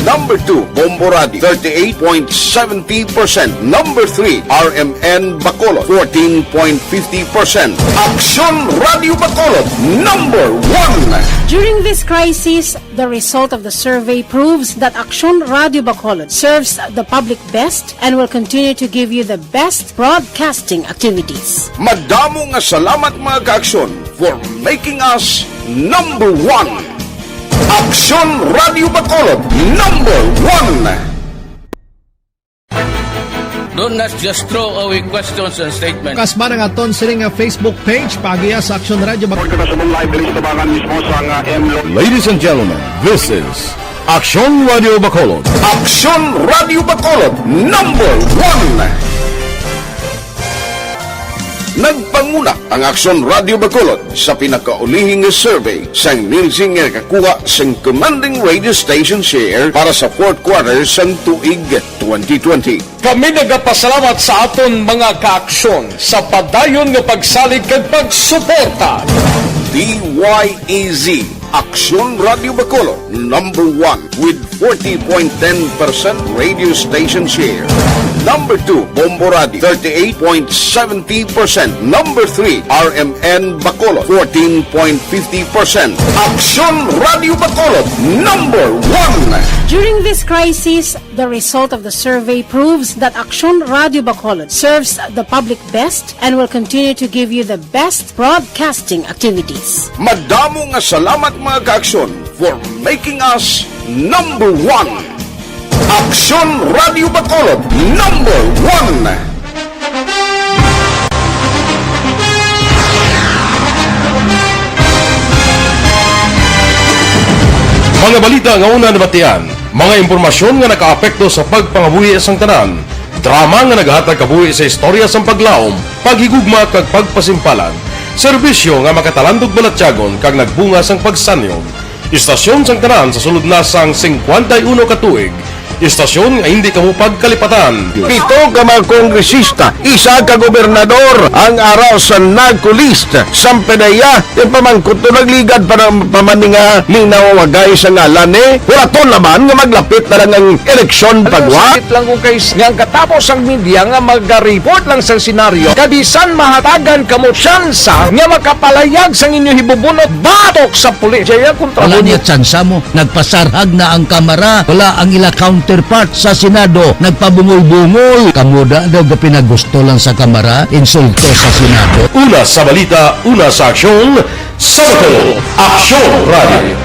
Number two, Bombo Radio, thirty-eight point seventy percent. Number three, R M N Bacolod, fourteen point fifty percent. Aksyon Radio Bacolod, number one. During this crisis, the result of the survey proves that Aksyon Radio Bacolod serves the public best and will continue to give you the best broadcasting activities. Madamo nga salamat, mga kaaksyon, for making us number one. Aksyon Radio Bacolod, number one. Don't not just throw away questions and statements. Kasba na nga ton sini nga Facebook page, pagiya sa Aksyon Radio Bacolod. Report kita sa mga live diri sa tubangan mismo sa nga M Lo- Ladies and gentlemen, this is Aksyon Radio Bacolod. Aksyon Radio Bacolod, number one. Nagpanguna ang Aksyon Radio Bacolod sa pinakaulihi nga survey sang Nielsen nga nakakuha sang commanding radio station share para sa fourth quarter sang tuig twenty twenty. Kami nagapasalamat sa aton mga kaaksyon sa padayon nga pagsalig kag pagsuporta. D Y E Z, Aksyon Radio Bacolod, number one with forty point ten percent radio station share. Number two, Bombo Radio, thirty-eight point seventy percent. Number three, R M N Bacolod, fourteen point fifty percent. Aksyon Radio Bacolod, number one. During this crisis, the result of the survey proves that Aksyon Radio Bacolod serves the public best and will continue to give you the best broadcasting activities. Madamo nga salamat, mga kaaksyon, for making us number one. Aksyon Radio Bacolod, number one. Mga balita nga una nabatian, mga impormasyon nga nakaapekto sa pagpangabuhi sang tanan, drama nga nagahatag kabuhi sa istorya sang paglaom, paghigugma kag pagpasimpalan, serbisyo nga makatalandog balatyagon kag nagbunga sang pagsanyog. Istasyon sang tanan sa sulod na sang singkwenta y uno ka tuig. Istasyon nga hindi kamo pagkalipatan. Pito ka mga kongresista, isa ka gobernador ang ara sa NAGCO list. Sampanaya, yung pamangkot to nagligad pa ng pamaninga ning nawawagay sa ngalan ni Huraton naman nga maglapit na lang ang eleksyon. Ano, pagwa? Sakit lang kung kay nga ang katapos ang media nga maga-report lang sa senaryo, kabisan mahatagan kamo tsansa nga makapalayag sang inyo hibubunot batok sa pulis. Jaya kontra. Wala mo niya tsansa mo. Nagpasarhag na ang Kamara. Wala ang ila counterpart sa Senado. Nagpabungol-bungol. Kamo da daw gapinagusto lang sa Kamara. Insulto sa Senado. Una sa balita, una sa aksyon, sa Bacolod. Aksyon Radio.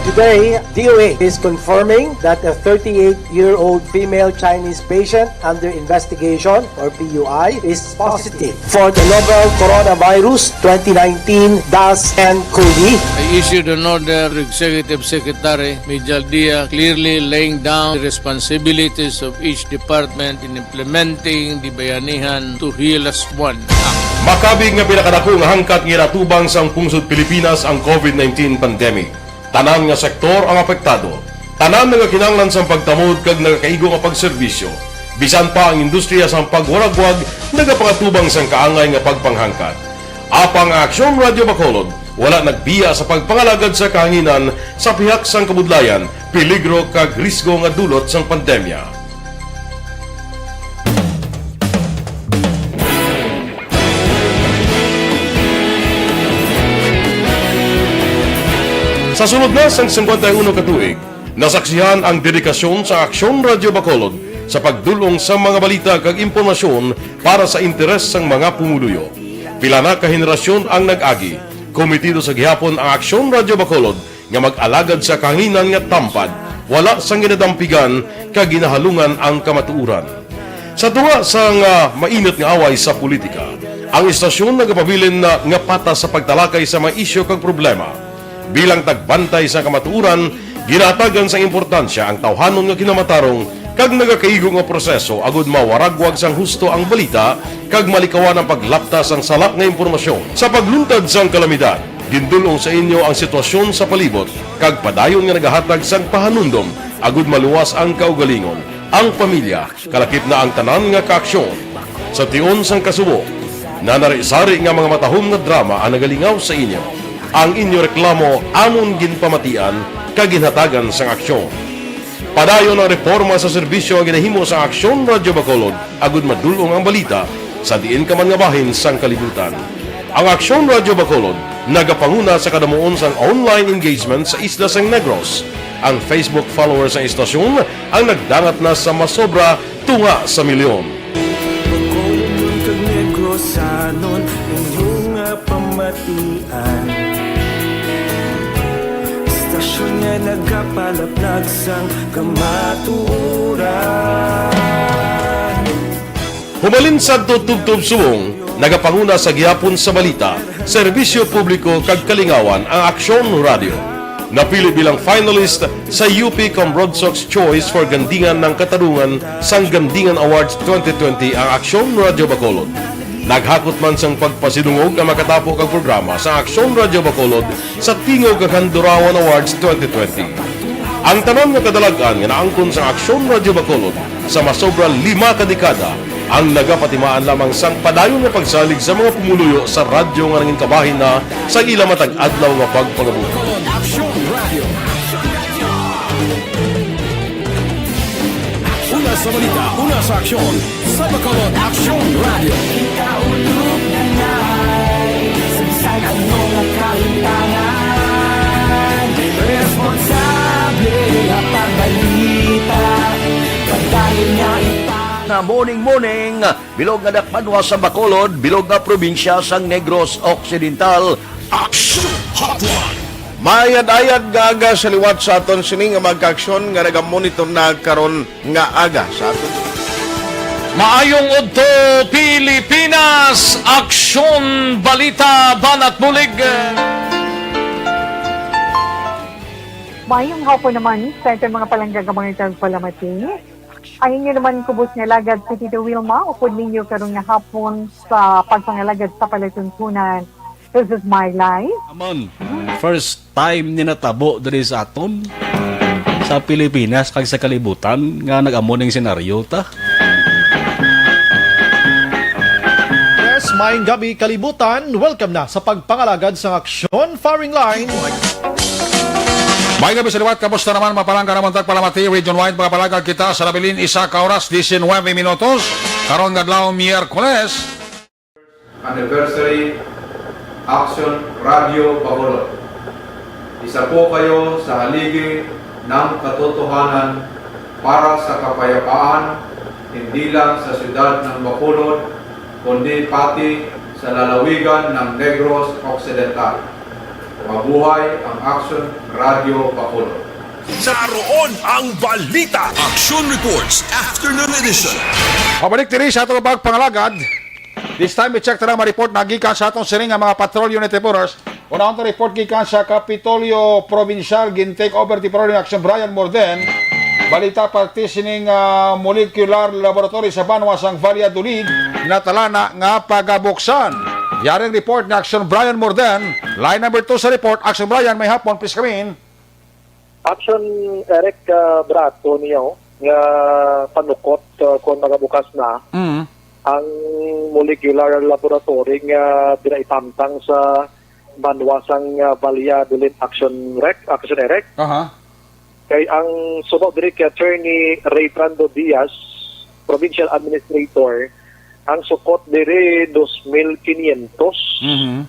Today, D O H is confirming that a thirty-eight-year-old female Chinese patient under investigation, or P U I, is positive for the novel coronavirus twenty nineteen dash N cov. I issued an order to Executive Secretary Mijal Dia, clearly laying down the responsibilities of each department in implementing the Bayanihan to Heal Us One Act. Makabig nga pinakadako nga hangkat nga ginatubang sang pungsod Pilipinas ang COVID nineteen pandemic. Tanan nga sektor ang apektado. Tanan nagakinahanglan sang pagtamod kag nagakaigo nga pagserbisyo. Bisan pa ang industriya sang pagwaragwag nagapangatubang sang kaangay nga pagpanghangkat. Apang ang Aksyon Radyo Bacolod wala nagbiya sa pagpangalagad sa kahanginan sa pihak sang kabudlayan, peligro kag risgo nga dulot sang pandemya. Sa sulod na sang singkwenta y uno ka tuig, nasaksihan ang dedikasyon sa Aksyon Radyo Bacolod sa pagdul-ong sa mga balita kag impormasyon para sa interes sang mga pumuluyo. Pila na ka henerasyon ang nag-agi, komitido sa gihapon ang Aksyon Radyo Bacolod nga mag-alagad sa kahanginan nga tampad, wala sang ginadampigan kag ginahalungan ang kamatuoran. Sa tunga sang, ah, mainit nga away sa politika, ang istasyon nagapabilin na nga patas sa pagtalakay sa mga isyu kag problema. Bilang tagbantay sa kamatuoran, ginahatagan sang importansya ang tawhanon nga kinamatarong kag nagakaigo nga proseso agud mawaragwag sang husto ang balita kag malikawan ang paglapta sang sala nga impormasyon. Sa pagluntad sang kalamidad, gindul-ong sa inyo ang sitwasyon sa palibot kag padayon nga nagahatag sang pahanumdom agud maluwas ang kaugalingon, ang pamilya, kalakip na ang tanan nga kaaksyon. Sa tion sang kasubo, nanari-sari nga mga matahom nga drama ang nagalingaw sa inyo. Ang inyo reklamo amon ginpamatian kag ginhatagan sang aksyon. Padayon ang reporma sa serbisyo nga ginahimo sa Aksyon Radyo Bacolod agud madul-ong ang balita sa diin ka man nga bahin sang kalibutan. Ang Aksyon Radyo Bacolod nagapanguna sa kadamuon sang online engagement sa isla sang Negros. Ang Facebook followers sang istasyon ang nagdangat na sa masobra tunga sa milyon. Bacolodnon kag Negrosanon, inyo nga pamatian. Istasyon nga nagapalaplag sang kamatuoran. Hubalin sadto tubtob subong, nagapanguna sa gihapon sa balita, serbisyo publiko kag kalingawan ang Aksyon Radyo. Napili bilang finalist sa U P Comrade Sox Choice for Gandingan ng Katarungan sang Gandingan Awards twenty twenty ang Aksyon Radyo Bacolod. Naghakot man sang pagpasidungog ang makatapo kag programa sa Aksyon Radyo Bacolod sa Tingog kag Handurawan Awards twenty twenty. Ang tanan nga kadalag-an nga naangkon sang Aksyon Radyo Bacolod sa masobra lima ka dekada ang nagapatimaan lamang sang padayon nga pagsalig sa mga pumuluyo sa radyo nga nangin kabahin na sa ila matag adlaw nga pagpangabuhi. Aksyon Radio. Una sa balita, una sa aksyon, sa Bacolod Aksyon Radio. Ikaulog na na'y sa bisan ano nga kahintangan. Responsable nga pagbalita, pagdayon nga ipa- Nga morning, morning. Bilog nga dakbanwa sa Bacolod, bilog nga probinsya sang Negros Occidental. Action Hotline. Maayad-ayad nga aga sa liwat sa aton sini nga mga kaaksyon nga nagamonitor na karon nga aga sa aton. Maayong udto, Pilipinas! Aksyon, balita, banat bulig. Maayong hapon naman sa aton mga palangga nga mga tagpalamati. Ang inyo naman kubos nga alagad si Tito Wilma, upod ninyo karon nga hapon sa pagpangalagad sa palatuntunan. This is my life. Amon, first time ni natabo diri sa aton, sa Pilipinas, kag sa kalibutan, nga nag-amo ning senaryo ta. Yes, maayong gabi, kalibutan. Welcome na sa pagpangalagad sa Aksyon Firing Line. May gabi sa liwat, kamusta naman, mga palangga namon tagpalamati, Region Wide, mga palangga kita sa nabilin, isa ka oras, diecinueve minutos, karon nga adlaw, Miyerkules. Anniversary, Action Radio Bacolod. Isa po kayo sa haligi ng katotohanan para sa kapayapaan, hindi lang sa siyudad ng Bacolod, kundi pati sa lalawigan ng Negros Occidental. Mabuhay ang Action Radio Bacolod. Naroon ang balita. Action Reports Afternoon Edition. Pabalik diri sa atong pagpangalagad. This time, i-check ta na ang mga report na gikan sa atong siring nga mga patrol unit reporters. Unahon ta report gikan sa Kapitolyo Provincial, gin-take over ni Patrol Action Brian Morden. Balita parte sining, ah, molecular laboratory sa banwa sang Valladolid, natalana nga pagabuksan. Yaring report ni Action Brian Morden. Line number two sa report, Action Brian, may hapon, please come in. Action, Eric, ah, barato niya, oh, nga panukot, ah, kung magabukas na Mm. ang molecular laboratory nga dira itamtang sa banwa sang, ah, Valladolid, Action Rec, Action Eric. Aha. Kay ang suno diri kay Attorney Ray Brando Diaz, Provincial Administrator, ang sukot diri dos mil quinientos. Mhm.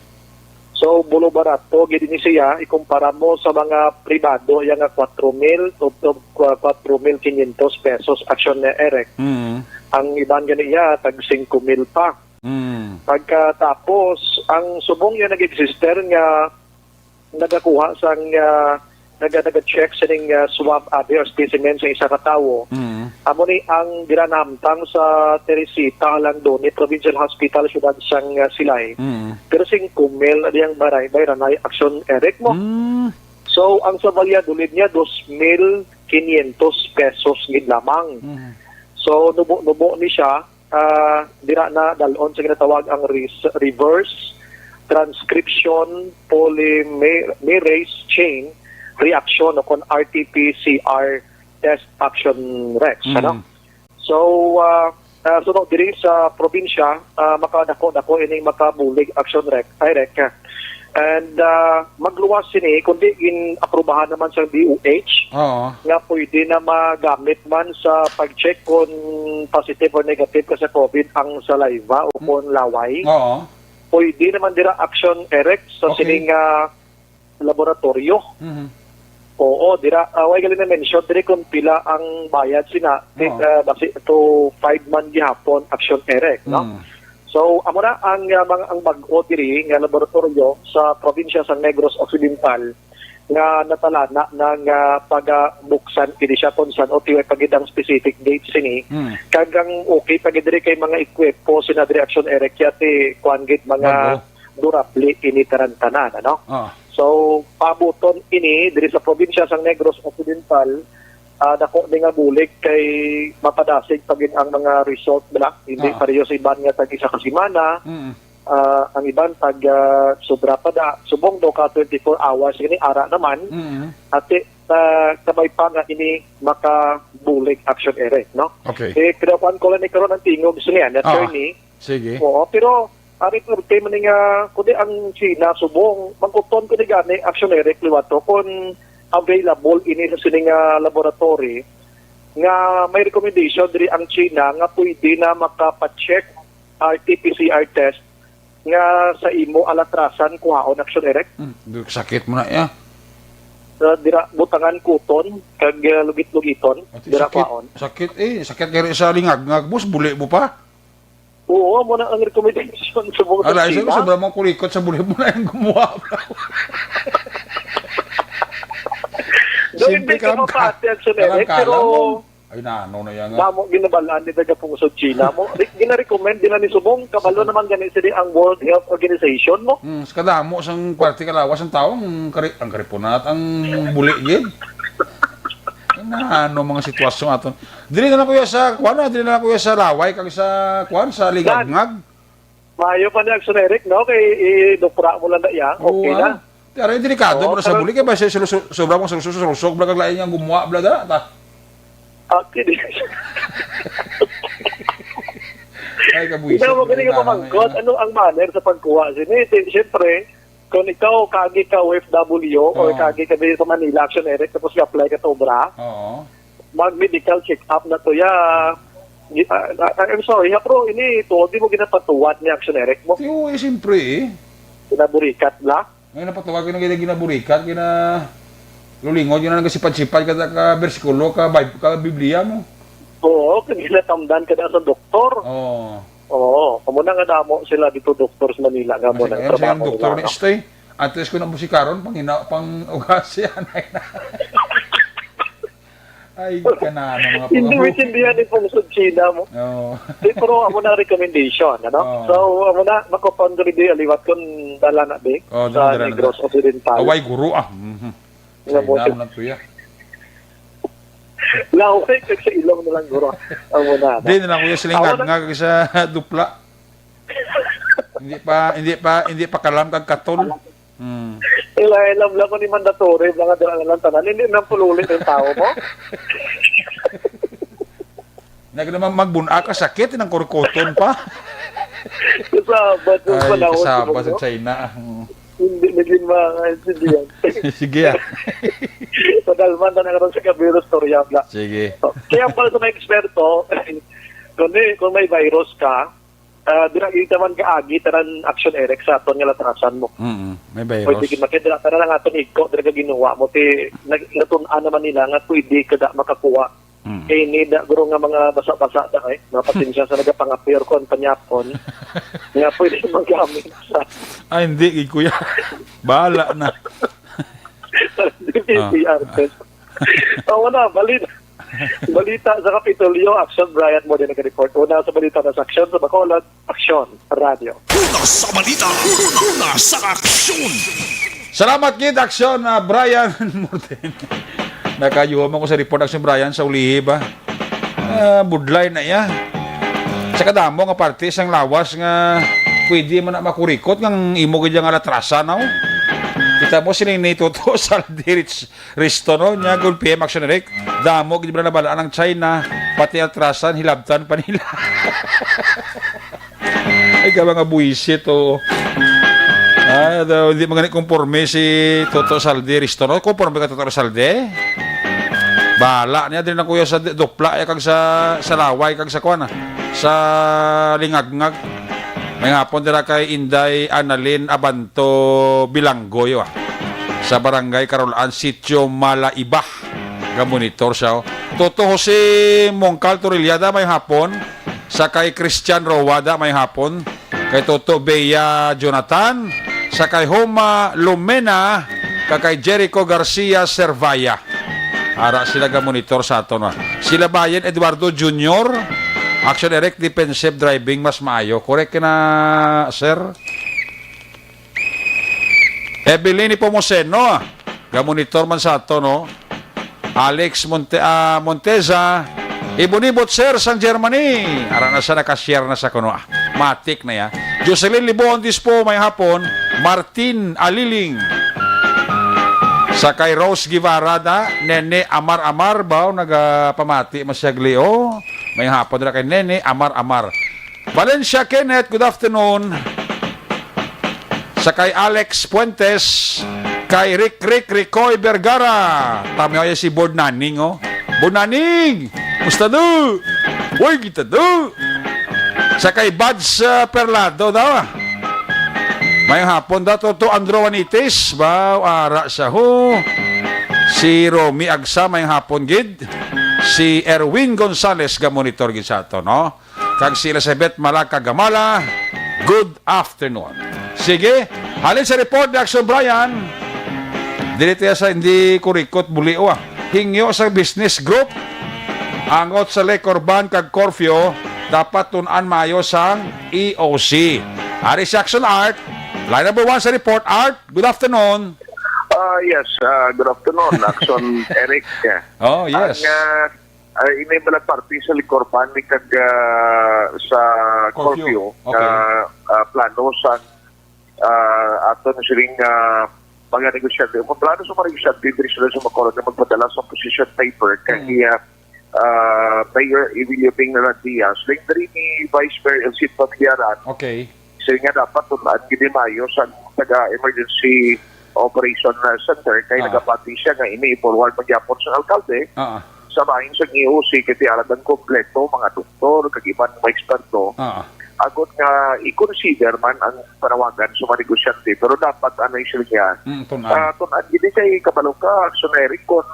So, bulo barato gid ni siya, ikumpara mo sa mga pribado, iya nga kwatro mil to, to, kwa-, kwatro mil quinientos pesos, Action Eric. Mhm. Ang iban gani iya, tag singko mil pa. Mm. Pagkatapos, ang subong iya nag-existe nga nagakuha sang, ah, naga-, naga-check sining, ah, swab abi or specimen sa isa ka tawo. Mm. Amo ni ang dira nahamtang sa Teresita, Halandoni Provincial Hospital, siyudad sang, ah, Silay. Mm. Pero singko mil na diyang baray, bayranay, Action Eric mo. Mm. So, ang sa Valladolid niya, dos mil quinientos pesos gid lamang. Mm. So, nubo-nubo ni siya, ah, dira na dalon sa ginatawag ang res-, reverse transcription polymerase chain reaction o kon R T P C R test, Action Rex, Mm. ano? So, ah, ah, suno diri sa probinsya, ah, makadako-dako ining makabulig, Action Rex, ay, Rex. And, ah, magluwas sini, kundi gin-aprubahan naman sa D O H Oo. nga pwede na magamit man sa pag-check kung positive or negative ka sa COVID ang saliva o Mm. kung laway. Oo. Pwede naman dira, Action Eric, sa Okay. sining, ah, laboratorio. Mhm. Oo, dira, ah, way gali na mention diri kung pila ang bayad sina, Oo. ah, basi to five man gihapon, Action Eric, no? Mm. So, amo na ang, ah, mga, ang bag-o diri nga laboratorio sa probinsya sa Negros Occidental nga natalana na nga pagabuksan ini siya kung san-o tiway pa gid ang specific date sini. Mm. Kag ang okay pa gid diri kay mga ekwipo sina diri, Action Eric, kaya ti kuan gid mga Bag-o. durable ini tanan-tanan, ano? Ah. So, paabuton ini diri sa probinsya sang Negros Occidental, ah, dako ni nga bulig kay mapadasig pa gid ang mga result bala. Hindi Ah. pareho sa iban nga tag isa ka semana, Mm. ah, ang iban tag, ah, sobra pa da, subong daw ka twenty-four hours, gani ara naman. Mm. Ati, ah, kabay pa nga ini makabulig, Action Eric, no? Okay. Eh, kinakuan ko lang ni karon ang tingog sa niya, Ah. attorney. Sige. Oo, pero ari, korte man ni nga, kundi ang China, subong, mangkuton ko ni gani, Action Eric, liwat to, kung available ini sa sini nga laboratory, nga may recommendation diri ang China nga pwede na makapa-check R T P C R test nga sa imo alatrasan kuhaon, Action Eric. Hmm, du-, sakit mo na, ya. Sa dira, butangan kuton, kag, uh, lugit-lugiton, Ati, dira sakit, kuhaon. Sakit, eh, sakit gani sa lingag, nga, boss, buli mo pa? Oo, mo na ang recommendation sa mga Ala, isa ko, China. Sobra mong kulikot sa buli mo na yung gumawa. Doon Simple din ka ka mapati, Action Eric, pero Ay, na, ano na yan nga? Damo ginabalaan ni taga Pungsod China mo. Re-, gina-recommend din na ni subong, kabalo naman gani sila ang World Health Organization mo. Hmm, sa kadamo sang parte kalawas ang tao, ang kari-, ang karipunat, ang buli gid. Ay, na, ano mga sitwasyon aton? Dili na lang, kuya, sa, kuwan na, dili na lang, kuya, sa laway, kag sa, kuwan, sa ligagngag. Maayo pa ni Action Eric, no? Kay idupra mo lang na iya. Oo, Okay na. ah. Ti, aray, delikado Oo, mo na sa pero buli, kay ba siya sulusog, sobra mong sulusog, sulusog, bla, kag lain nga gumuha, bla, da, ta. Ah, kini. Ay, kabuisit, Ikaw mo kini nga kailangan pamangkot, na yan. Ano ang manner sa pagkuha? Sini, ti-, siyempre, kung ikaw, kagi ka O F W, or Oo. kagi ka dito sa Manila, Action Eric, tapos i-apply ka to, bra? Oo. Mag-medical check-up na to, ya. Di-, ah, ah, I'm sorry, ha, bro, ini, to, di mo ginapatuwad ni Action Eric mo. Ti, oo, eh, siyempre, eh. Pinaburikat, bla? Ngayon, napatawag ko na gina-, ginaburikat, gina-, lulingod, yun ang nagasipad-sipad, ka, ka bersikulo, ka Bib-, ka Biblia mo. Oo, kag ginatamdan ka na sa doktor. Oo. Oo, amo na nga damo sila dito, doktor sa Manila, nga mo Kasi nang ngayon, trabaho silang doktor nila, na no? Stay. At least kung namusi karon, pangina-, pang-ugasi, anay na. Ay, kanana, mga Hindi pangabukid. Maintindihan ni Pong Sud China mo. Oo. Di, pero amo na recommendation, ano? Oo. So, amo na, makapangguli di aliwat kung dala na di Oo, sa dala na Negros ta. Occidental. Away, guro, ah. Mhm. Nga mo China si man, tuya. Laway, kag sa ilong na lang, guro. Amo na, ano? Di na lang, kuya, siling Amo na. Nga, kag sa dupla. Hindi pa, hindi pa, hindi pa kalam kag katol. Hmm. Ila-, ilam lang ko ni mandatory, mga dala na lang tanan. Hindi nang pululit ang tao mo. Nag naman magbun-a ka, sakit, nang kurkuton pa. Kasabat yung Ay, panahon kasabat siguro. Sa China. Hmm. Hindi naging mga intindihan. Sige, ah. Padalman na nga ron sa kabilang storya, bla. Sige. Kaya pala sa mga eksperto, kung, kung may virus ka, ah, dira kita man kaagi tanan action, Eric, sa aton nga latrasan mo. Mm, may virus. Pwede gid makita, tanan ang aton igko, dira ka ginuwa mo, ti, nag-, natun-an naman nila nga pwede ka da makakuha. Mm. Kay ini da, guro, nga mga basa-basa da, eh. Mga pasensya sa nagapangapir ko ang panyapon. Nga pwede magamit sa Ah, hindi, gid, kuya. Bahala na. Sa D P P R Ah. test. Tawa na, balita. Balita sa Kapitolyo, Action Brian mo din nag-report. Una sa balita na sa Action sa Bacolod, Action Radio. Una sa balita, una sa aksyon. Salamat gid, Action, ah, Brian Morten. Nakayuhom ako sa report, Action Brian, sa ulihi ba? Ah, budlay na iya. Sa kadamo nga parte sang lawas nga pwede man na makurikot nga ang imo gid nga latrasan, no? Kita mo sila ni Toto Saldi Rich Risto, no? Nya, good P M Action Eric. Damo gid ba nabalaan ang China, pati atrasan, hilabtan pa nila. Ay, ka mga buwisit, oh. Ah, daw, hindi man gani konforme si Toto Saldi Risto, no? Konforme ka, Toto Saldi? Bahala niya, din na kuya sa di-, dupla, eh, kag sa, sa laway, kag sa kuwan, ah. Sa lingagngag. May hapon dira kay Inday Annalyn Abanto Bilanggoy, ah. Sa Barangay Carolan, Sitio Malaiba. Ga-monitor siya, oh. Toto Jose Mongcal Torrellada, may hapon. Sa kay Christian Roa da, may hapon. Kay Toto Bea Jonathan. Sa kay Homa Lumena. Kag kay Jericho Garcia Servaya. Ara sila ga-monitor sa aton, ah. Sila Bayan Eduardo Junior. Action Eric, defensive driving, mas maayo. Correct na, sir? Evelyn Nepomuceno, ga-monitor man sa ato, no? Alex Monte-, ah, Monteza, ibon-ibot, sir, sang Germany. Ara na sa naka-share na sa kuno, ah. Matik na ya. Jocelyn Libon Dispo, may hapon. Martin Aliling. Sa kay Rose Guevara da, Nene Amar Amar, ba? Nagapamati masyagli, oh. May hapon na kay Nene Amar Amar. Valencia Kenneth, good afternoon. Sa kay Alex Fuentes, kay Rick Rick Ricoy Vergara. Tama ya si Board Naning, oh. Board Naning! Musta do? Uy, kita do! Sa kay Buds, uh, Perlado daw, ah. May hapon daw, to, to Andro Anitis. Ba, ara sa ho. Si Romy Agsa, may hapon gid. Si Erwin Gonzalez, ga-monitor gid sa ato, no? Kag si Elizabeth Malaka Gamala, good afternoon. Sige, halin sa report ni Action Brian. Dili tiya sa hindi kurikot buli, wa. Hingyo sa business group, angot sa liquor ban kag curfew, dapat tun-an maayo sang E O C. Ari si Action Art, line number one sa report. Art, good afternoon. Ah, yes, ah, good afternoon, Action Eric. Oh, yes. Ang, ah, ah, ini bala parte sa liquor ban ni kag, ah, sa Curfew. Curfeu, Okay. ah, ah, plano sa, ah, aton siling, ah, mga negosyante. Kung plano sa mga negosyante, diri sila sa Bacolod na magpadala sa position paper kay, Mm. ah, ah, Mayor Emilio Bing Narandia. Siling diri ni Vice Mayor Elcid Pamillaran. Okay. Siling nga dapat tun-an gid maayo sa taga-emergency operation, ah, center kay Ah. nagapati siya nga ini i-forward man gyapon sa alkalde Ah. sa bahin sa E O C kay ti alangan kompleto, mga doktor, kag iban mga eksperto. Ah. Agot nga i-consider man ang panawagan sa mga negosyante, pero dapat ano yung siling niya, Mm, tun-an. ah, tun-an gid kay kabalo ka, Action Eric, kung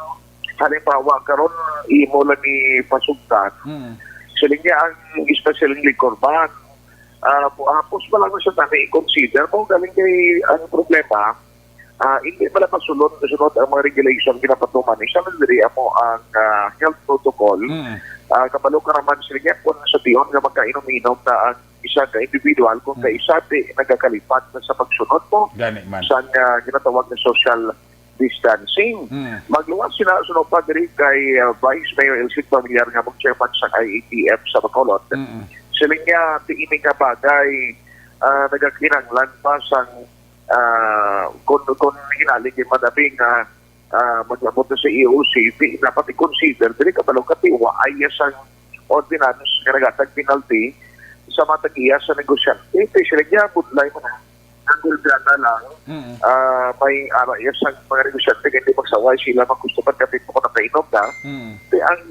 halimbawa karon imo lang ni pasugtan, Mm. siling niya ang especially liquor ban. Ah, bu-, hapos pa lang siya tani i-consider mo, galing kay ang problema, ah, hindi pala masunod, masunod ang mga regulation, ginapatuman. Isa na diri amo ang, ah, health protocol. Mm. Ah, kabalo ka naman sila niya kung sa tiyon nga magkainom-inom na ang isa ka individual, kung Mm. kaisa di nagakalipat na sa pagsunod mo Gani man. sa, ah, ginatawag na social distancing. Mm. Magluwas sila, sunod pa diri kay, ah, Vice Mayor Elcid Familiar nga mag-chairman sa I A T F sa Bacolod. Mm. Sila niya, di ini nga bagay, ah, nagakinahanglan pa sang, ah, kung, kung hinaling yung madami nga, ah, mag-abot na sa E O C, di, dapat i-consider, dili ka balo katiwa, ay sang ordinance nga nagatag penalty sa mga tag-iya sa negosyante. Kay sila niya, budlay mo na. Ang gulgana lang, Mm. ah, may ara iya sang mga negosyante, kay di magsaway sila, magusto man kapit mo kung nakainom na. Mm. Di ang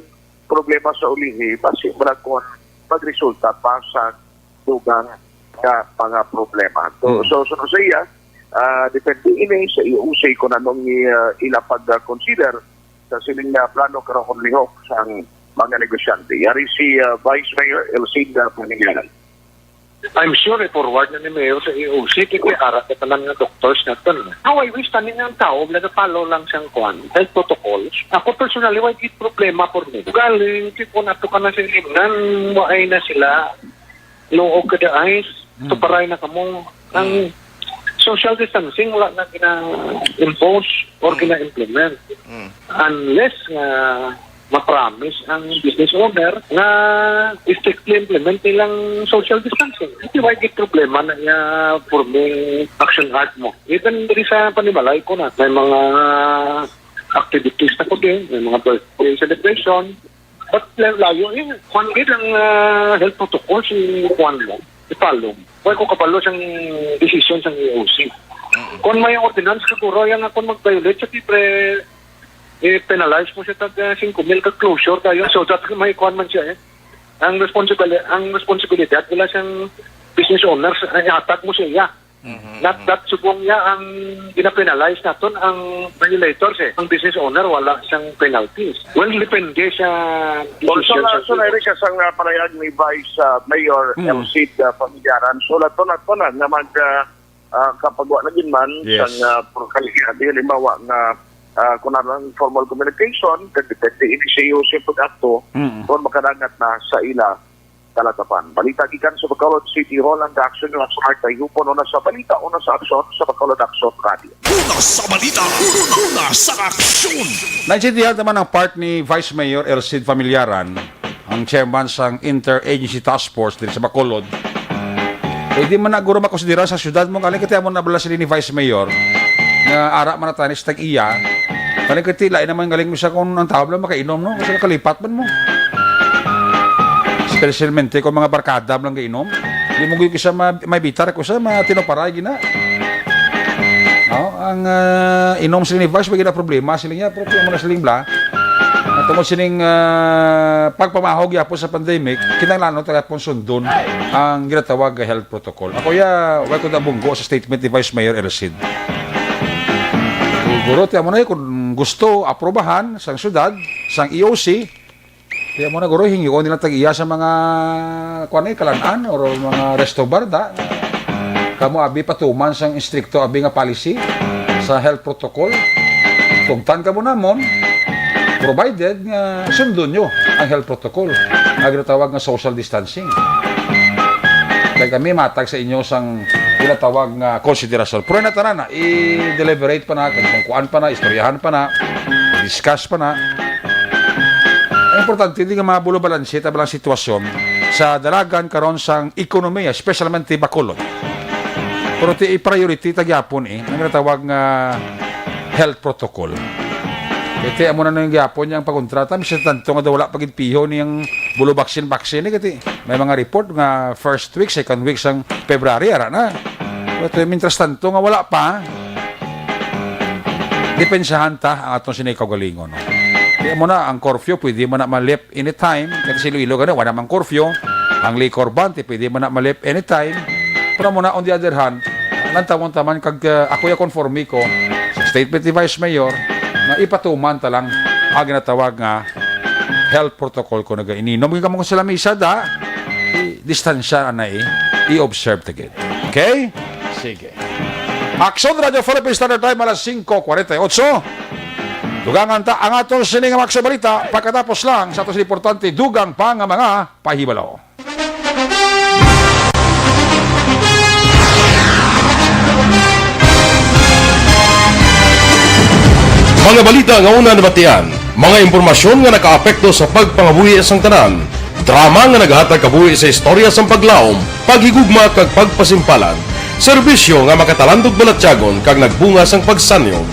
problema sa ulihi, basi mo lang kung magresulta pa sa dugang nga mga problema. So, Mm. so, so, sa iya, ah, depende ini sa E O C kung anong, ah, ila pag-consider sa sining, ah, plano karon kung lihok sang mga negosyante. Yari si, ah, Vice Mayor Elcid Familiaran. I'm sure i-forward na ni Mayor sa E O C, kay may ara ka tanan nga doctors naton. How I wish tanin ang tao, wala na follow lang siyang kwan, health protocols. Ako personally, wala gid problema for me. Galing, di ko nato ka na sa imnan, waay na sila. Luog ka the eyes, Mm. tuparay na kamo. Ang Mm. social distancing, wala na gina-impose or Mm. gina-implement. Mm. Unless nga ma-promise ang business owner nga strictly implement nilang social distancing. Hindi may gid problema na niya forming action art mo. Even diri sa panimalay ko na, may mga activities na ko din, may mga birthday celebration. But la-, layo eh, kwan gid ang, ah, health protocol si kwan mo, i-follow mo. Wala ko kabalo sang decision sang E O C. Mm. Kung may ordinance, siguro yan nga kung mag-violate, sa libre, eh, penalize mo siya tag, ah, singko mil ka closure tayo. So, that may kwan man siya eh. Ang responsibility, ang responsibilidad wala siyang business owners, ay atak mo siya. Mhm, Not mhm. that subong niya ang gina-penalize naton ang violators eh. Ang business owner wala siyang penalties. Well, depende sa Also, decision na, sa so, na, Eric, sa nga parayag ni Vice, ah, Mayor Mm. Elcid, ah, Pamigaran. So, lato na to na nga mag, ah, ah, kapagwa na gid man Yes. sang, ah, pagkalihan. Di halimbawa nga, ah, kung ano ang formal communication, kag depende ini sa iyo sa pag-akto, Mm. kung makadangat na sa ila kalatapan. Balita gikan sa Bacolod City Hall, ang Action News Smart ay hupon una sa balita, una sa aksyon sa Bacolod Action Radio. Una sa balita, una sa aksyon. Naintindihan naman ang part ni Vice Mayor Elcid Familiaran, ang chairman sang Interagency Task Force diri sa Bacolod. Eh, di man na guro makonsidera sa syudad mo, kaling kati amo na bala sila ni Vice Mayor nga ara man na tanis tag iya. Kaling kati, lain naman galing mo siya kung ang tao lang makainom, no? Kasi nakalipat man mo. Especialmente kung mga barkada mo lang kainom. Di mo gyud kisa ma-, may bitar ko sa mga tinuparay gina. No? Ang, ah, inom sila ni Vice, may gina problema sila niya, pero kung mo na siling bla. At tungod sining, ah, pagpamahog yapon sa pandemic, kinahanglan tayo pong sundon ang ginatawag nga health protocol. Ako ya, wala ko nabunggo sa statement ni Vice Mayor Ercid. Siguro, tiyan mo na yun, kung gusto, aprobahan sang syudad, sang E O C, tiyan mo na, guro, hingion nila tag-iya sa mga, kuwan eh, kalan-an or mga resto bar, da. Kamo abi patuman sang istrikto abi nga policy sa health protocol. Tugtan kamo namon, provided nga sundon nyo ang health protocol, ang ginatawag nga social distancing. Kay kami matag sa inyo sang ginatawag nga konsiderasyon. Pero na tanan na, i-deliberate pa na, kung kuan pa na, istoryahan pa na, discuss pa na. Ang importante, hindi nga mabulo balanse ta balang sitwasyon sa dalagan karon sang ekonomiya, especially Bacolod. Pero ti i-priority ta gyapon eh, ang ginatawag nga health protocol. Iti amo na nang gyapon yang pagontrata, bisan tanto nga daw wala pa gid piho niyang bulo vaccine, vaccine eh, kati may mga report nga first week, second week sang February, ara na. Pero mientras tanto nga wala pa, depensahan ta ang atong sini kaugalingon, no? Kaya mo na, ang curfew, pwede mo na ma-lift anytime. Kasi sa Iloilo gani, wala namang curfew. Ang liquor ban, ti pwede mo na ma-lift anytime. Pero mo na, on the other hand, nagtawon taman kag, uh, ako ya konforme ko sa statement ni Vice Mayor na ipatuman ta lang ang ginatawag nga health protocol ko nagaininom. Kung kamo sa lamisa, da, i-, distansya na eh, i-observe ta gid. Okay? Sige. Aksyon Radio Philippines Standard Time, alas singko kwarenta y ocho. Dugangan ta ang aton sini nga mga balita pagkatapos lang sa aton importante dugang pa nga mga pahibalo. Mga balita nga una nabatian, mga impormasyon nga nakaapekto sa pagpangabuhi sang tanan, drama nga naghatag kabuhi sa istorya sang paglaom, paghigugma kag pagpasimpalan, serbisyo nga makatalandog balatyagon kag nagbunga sang pagsanyog.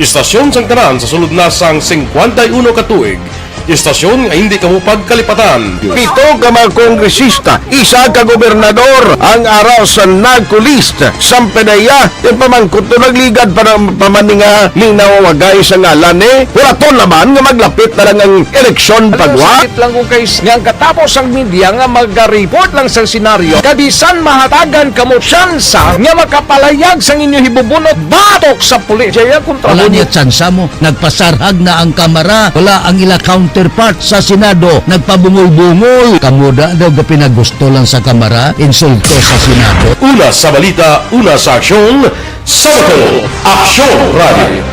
Istasyon sang tanan sa sulod na sang singkwenta y uno ka tuig. Istasyon nga hindi kamo pagkalipatan. Pito ka mga kongresista, isa ka gobernador ang ara sa NAGCO list. Sampanaya, yung pamangkot to nagligad pa ng pamaninga ni nawawagay sa ngalan ni, wala to laman nga maglapit na lang ang eleksyon pagwa. Sakit lang kung kay nga ang katapos ang media nga maga-report lang sa senaryo, kabisan mahatagan kamo tsansa nga makapalayag sang inyo hibubunot batok sa pulis. Jaya kontra Wala mo. Niya tsansa mo. Nagpasarhag na ang Kamara. Wala ang ila counterpart sa Senado. Nagpabungol-bungol. Kamo da daw gapinagusto lang sa Kamara. Insulto sa Senado. Una sa balita, una sa aksyon, sa Bacolod, Aksyon Radio.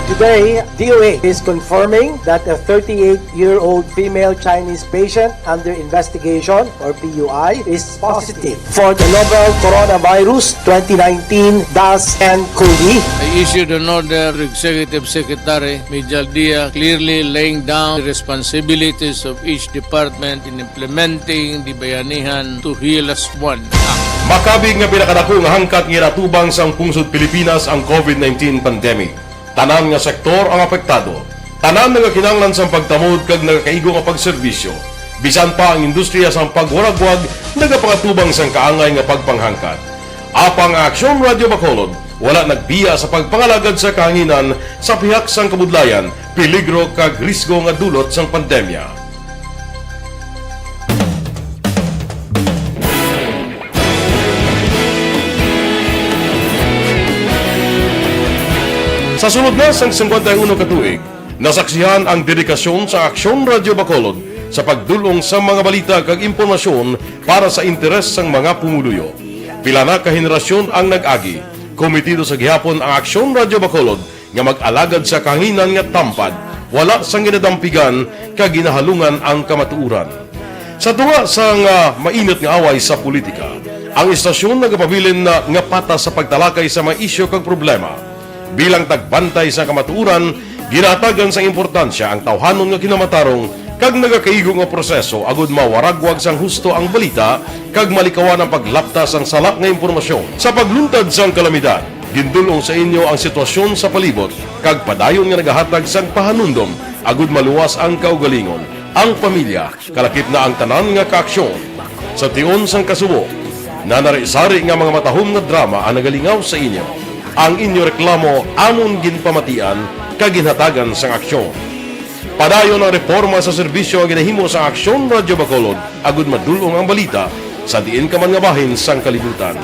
Today, D O H is confirming that a thirty-eight-year-old female Chinese patient under investigation, or P U I, is positive for the novel coronavirus twenty nineteen dash N cov. I issued an order to Executive Secretary Mijal Dia, clearly laying down the responsibilities of each department in implementing the Bayanihan to Heal As One Act. Makabig nga pinakadako nga hangkat nga ginatubang sang pungsod Pilipinas ang COVID nineteen pandemic. Tanan nga sektor ang apektado. Tanan nagakinahanglan sang pagtamod kag nagakaigo nga pagserbisyo. Bisan pa ang industriya sang pagwaragwag nagapangatubang sang kaangay nga pagpanghangkat. Apang ang Aksyon Radio Bacolod wala nagbiya sa pagpangalagad sa kahanginan sa pihak sang kabudlayan, peligro kag risgo nga dulot sang pandemya. Sa sulod na sang singkwenta y uno ka tuig, nasaksihan ang dedikasyon sa Aksyon Radio Bacolod sa pagdul-ong sa mga balita kag impormasyon para sa interes sang mga pumuluyo. Pila na ka henerasyon ang nag-agi, kometido sa gihapon ang Aksyon Radio Bacolod nga mag-alagad sa kahanginan nga tampad, wala sang ginadampigan kag ginahalungan ang kamatuoran. Sa tunga sang, ah, mainit nga away sa politika, ang istasyon nagapabilin na nga patas sa pagtalakay sa mga isyu kag problema. Bilang tagbantay sa kamatuoran, ginahatagan sang importansya ang tawhanon nga kinamatarong kag nagakaigo nga proseso agud mawaragwag sang husto ang balita kag malikawan ang paglapta sang sala nga impormasyon. Sa pagluntad sang kalamidad, gindul-ong sa inyo ang sitwasyon sa palibot kag padayon nga nagahatag sang pahanumdom agud maluwas ang kaugalingon, ang pamilya, kalakip na ang tanan nga kaaksyon. Sa tion sang kasubo, nanari-sari nga mga matahom nga drama ang nagalingaw sa inyo. Ang inyo reklamo amon ginpamatian kag ginhatagan sang aksyon. Padayon ang reporma sa serbisyo nga ginahimo sang Aksyon Radio Bacolod agud madul-ong ang balita sa diin ka man nga bahin sang kalibutan.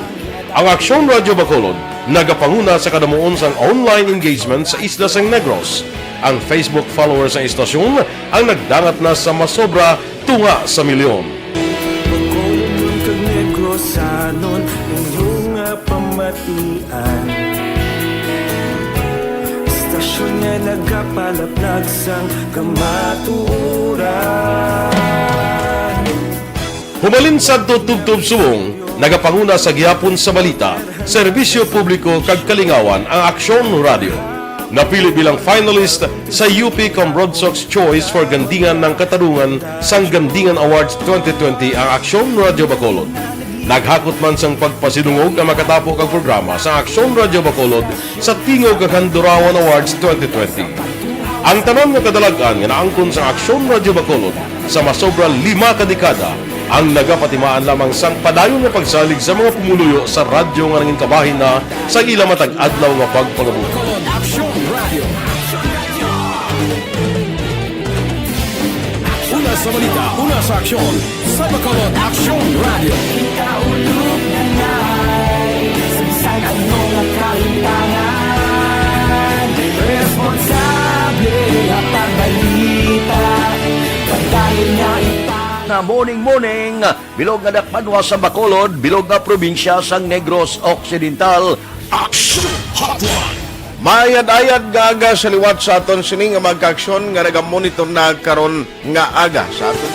Ang Aksyon Radio Bacolod nagapanguna sa kadamuon sang online engagement sa isla sang Negros. Ang Facebook followers sang istasyon ang nagdangat na sa masobra tunga sa milyon. Bacolodnon kag Negrosanon, inyo nga pamatian. Istasyon nga nagapalaplag sang kamatuoran. Hubalin sadto tubtob subong, nagapanguna sa gihapon sa balita, serbisyo publiko kag kalingawan ang Aksyon Radio. Napili bilang finalist sa U P Cambronsox Choice for Gandingan ng Katarungan sang Gandingan Awards twenty twenty ang Aksyon Radio Bacolod. Naghakot man sang pagpasidungog ang makatapo kag programa sa Aksyon Radio Bacolod sa Tingog kag Handurawan Awards twenty twenty. Ang tanan nga kadalag-an nga naangkon sang Aksyon Radio Bacolod sa masobra lima ka dekada ang nagapatimaan lamang sang padayon nga pagsalig sa mga pumuluyo sa radyo nga nangin kabahin na sa ila matag adlaw nga pagpangabuhi. Aksyon Radio. Una sa balita, una sa aksyon, sa Bacolod Aksyon Radio. Ikaulog na ngay, sa bisan ano nga kalimtangan, responsable nga pagbalita, pagdayon nga ipang- Morning, morning, bilog nga dakpanwa sa Bacolod, bilog nga probinsya sang Negros Occidental. Action Hotline. Mayad-ayad nga aga sa liwat sa aton sini nga mga kaaksyon nga nagamonitor na karon nga aga sa aton.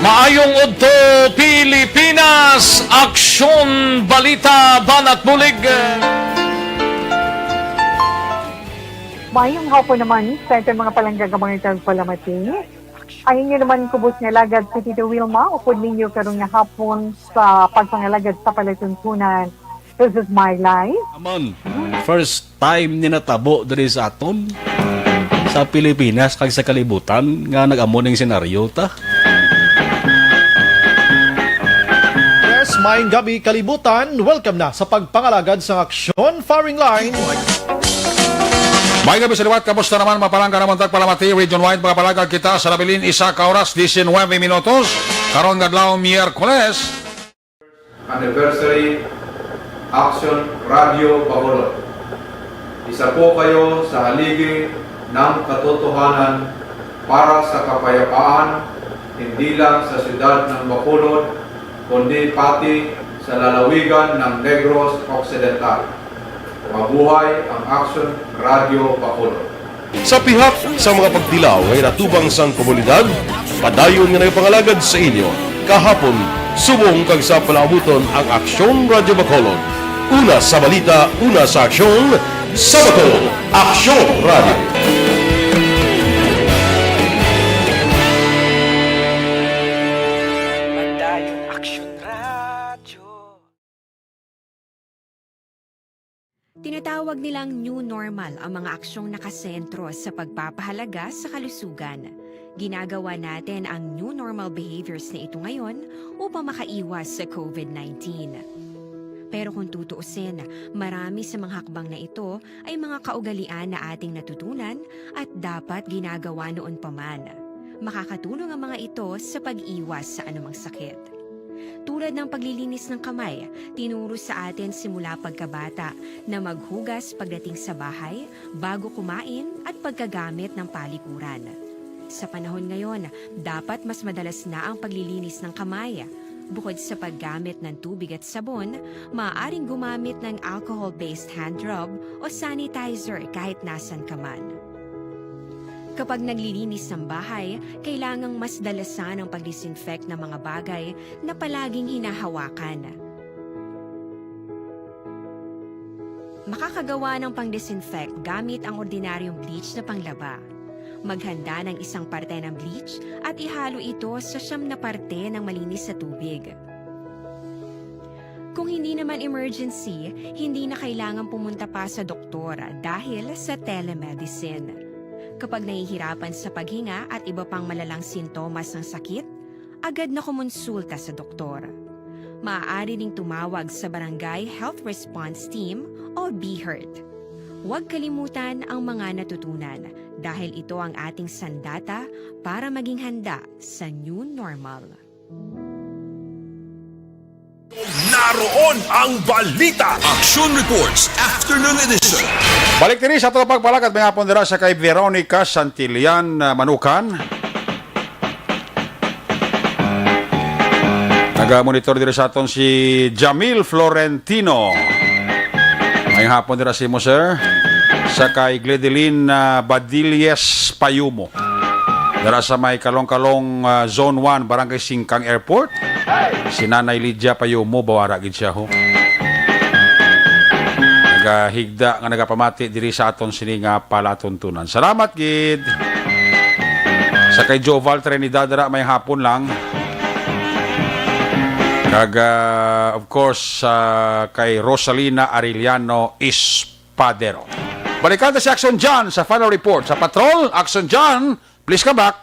Maayong udto, Pilipinas! Aksyon, balita, banat bulig! Maayong hapon naman sa aton mga palangga nga mga tagpalamati. Ang inyo naman kubos nga alagad si Tito Wilma, upod ninyo karon nga hapon sa pagpangalagad sa palatuntunan. This is my life. Amon, first time ni natabo diri sa aton, sa Pilipinas kag sa kalibutan, nga nag-amo ning senaryo ta. Yes, maayong gabi, kalibutan. Welcome na sa pagpangalagad sang aksyon, firing line. May gabi sa liwat, kamusta naman, mga palangga namon tagpalamati, region-wide, mga palangga kita sa nabilin, isa ka oras, diecinuebe minutos, karon nga adlaw, Miyerkules. Anniversary, Action Radio Bacolod. Isa po kayo sa haligi ng katotohanan para sa kapayapaan, hindi lang sa siyudad ng Bacolod, kundi pati sa lalawigan ng Negros Occidental. Mabuhay ang Action Radio Bacolod. Sa pihak sa mga pagtilaw nga ginatubang sang komunidad, padayon nga nagapangalagad sa inyo, kahapon, subong kag sa palaabuton ang Aksyon Radyo Bacolod. Una sa balita, una sa aksyon, sa Bacolod, Aksyon Radyo. Padayon Aksyon Radyo. Tinatawag nilang new normal ang mga aksyong nakasentro sa pagpapahalaga sa kalusugan. Ginagawa natin ang new normal behaviors na ito ngayon upang makaiwas sa covid nineteen. Pero kung tutuusin, marami sa mga hakbang na ito ay mga kaugalian na ating natutunan at dapat ginagawa noon pa man. Makakatulong ang mga ito sa pag-iwas sa anumang sakit. Tulad ng paglilinis ng kamay, tinuro sa atin simula pagkabata na maghugas pagdating sa bahay, bago kumain, at pagkagamit ng palikuran. Sa panahon ngayon, dapat mas madalas na ang paglilinis ng kamay. Bukod sa paggamit ng tubig at sabon, maaaring gumamit ng alcohol-based hand rub o sanitizer kahit nasan ka man. Kapag naglilinis ng bahay, kailangang mas dalasan ang pag-disinfect ng mga bagay na palaging hinahawakan. Makakagawa ng pang-disinfect gamit ang ordinaryong bleach na panglaba. Maghanda ng isang parte ng bleach at ihalo ito sa siyam na parte ng malinis na tubig. Kung hindi naman emergency, hindi na kailangan pumunta pa sa doktor dahil sa telemedicine. Kapag nahihirapan sa paghinga at iba pang malalang sintomas ng sakit, agad na kumonsulta sa doktor. Maaari ding tumawag sa Barangay Health Response Team o BHERT. Huwag kalimutan ang mga natutunan dahil ito ang ating sandata para maging handa sa new normal. Naroon ang balita. Action Reports, Afternoon Edition. Balik diri sa ato pagpalakad, may hapon dira sa kay Veronica Santillan, ah, Manukan. Naga-monitor diri sa aton si Jamil Florentino. May hapon dira si mo, sir. Sa kay Gledeline, ah, Badilles Payumo. Dira sa may Kalong-Kalong, ah, Zone one, Barangay Singkang Airport. Si Nanay Lydia Payumo, bawara gid siya, ho. Nagahigda nga nagapamati diri sa aton sini nga palatuntunan. Salamat gid. Sa kay Joval Trinidad, dira may hapon lang. Kag, ah, of course, ah, kay Rosalina Arellano Espadero. Balikan ta si Action John sa final report. Sa Patrol, Action John, please come back.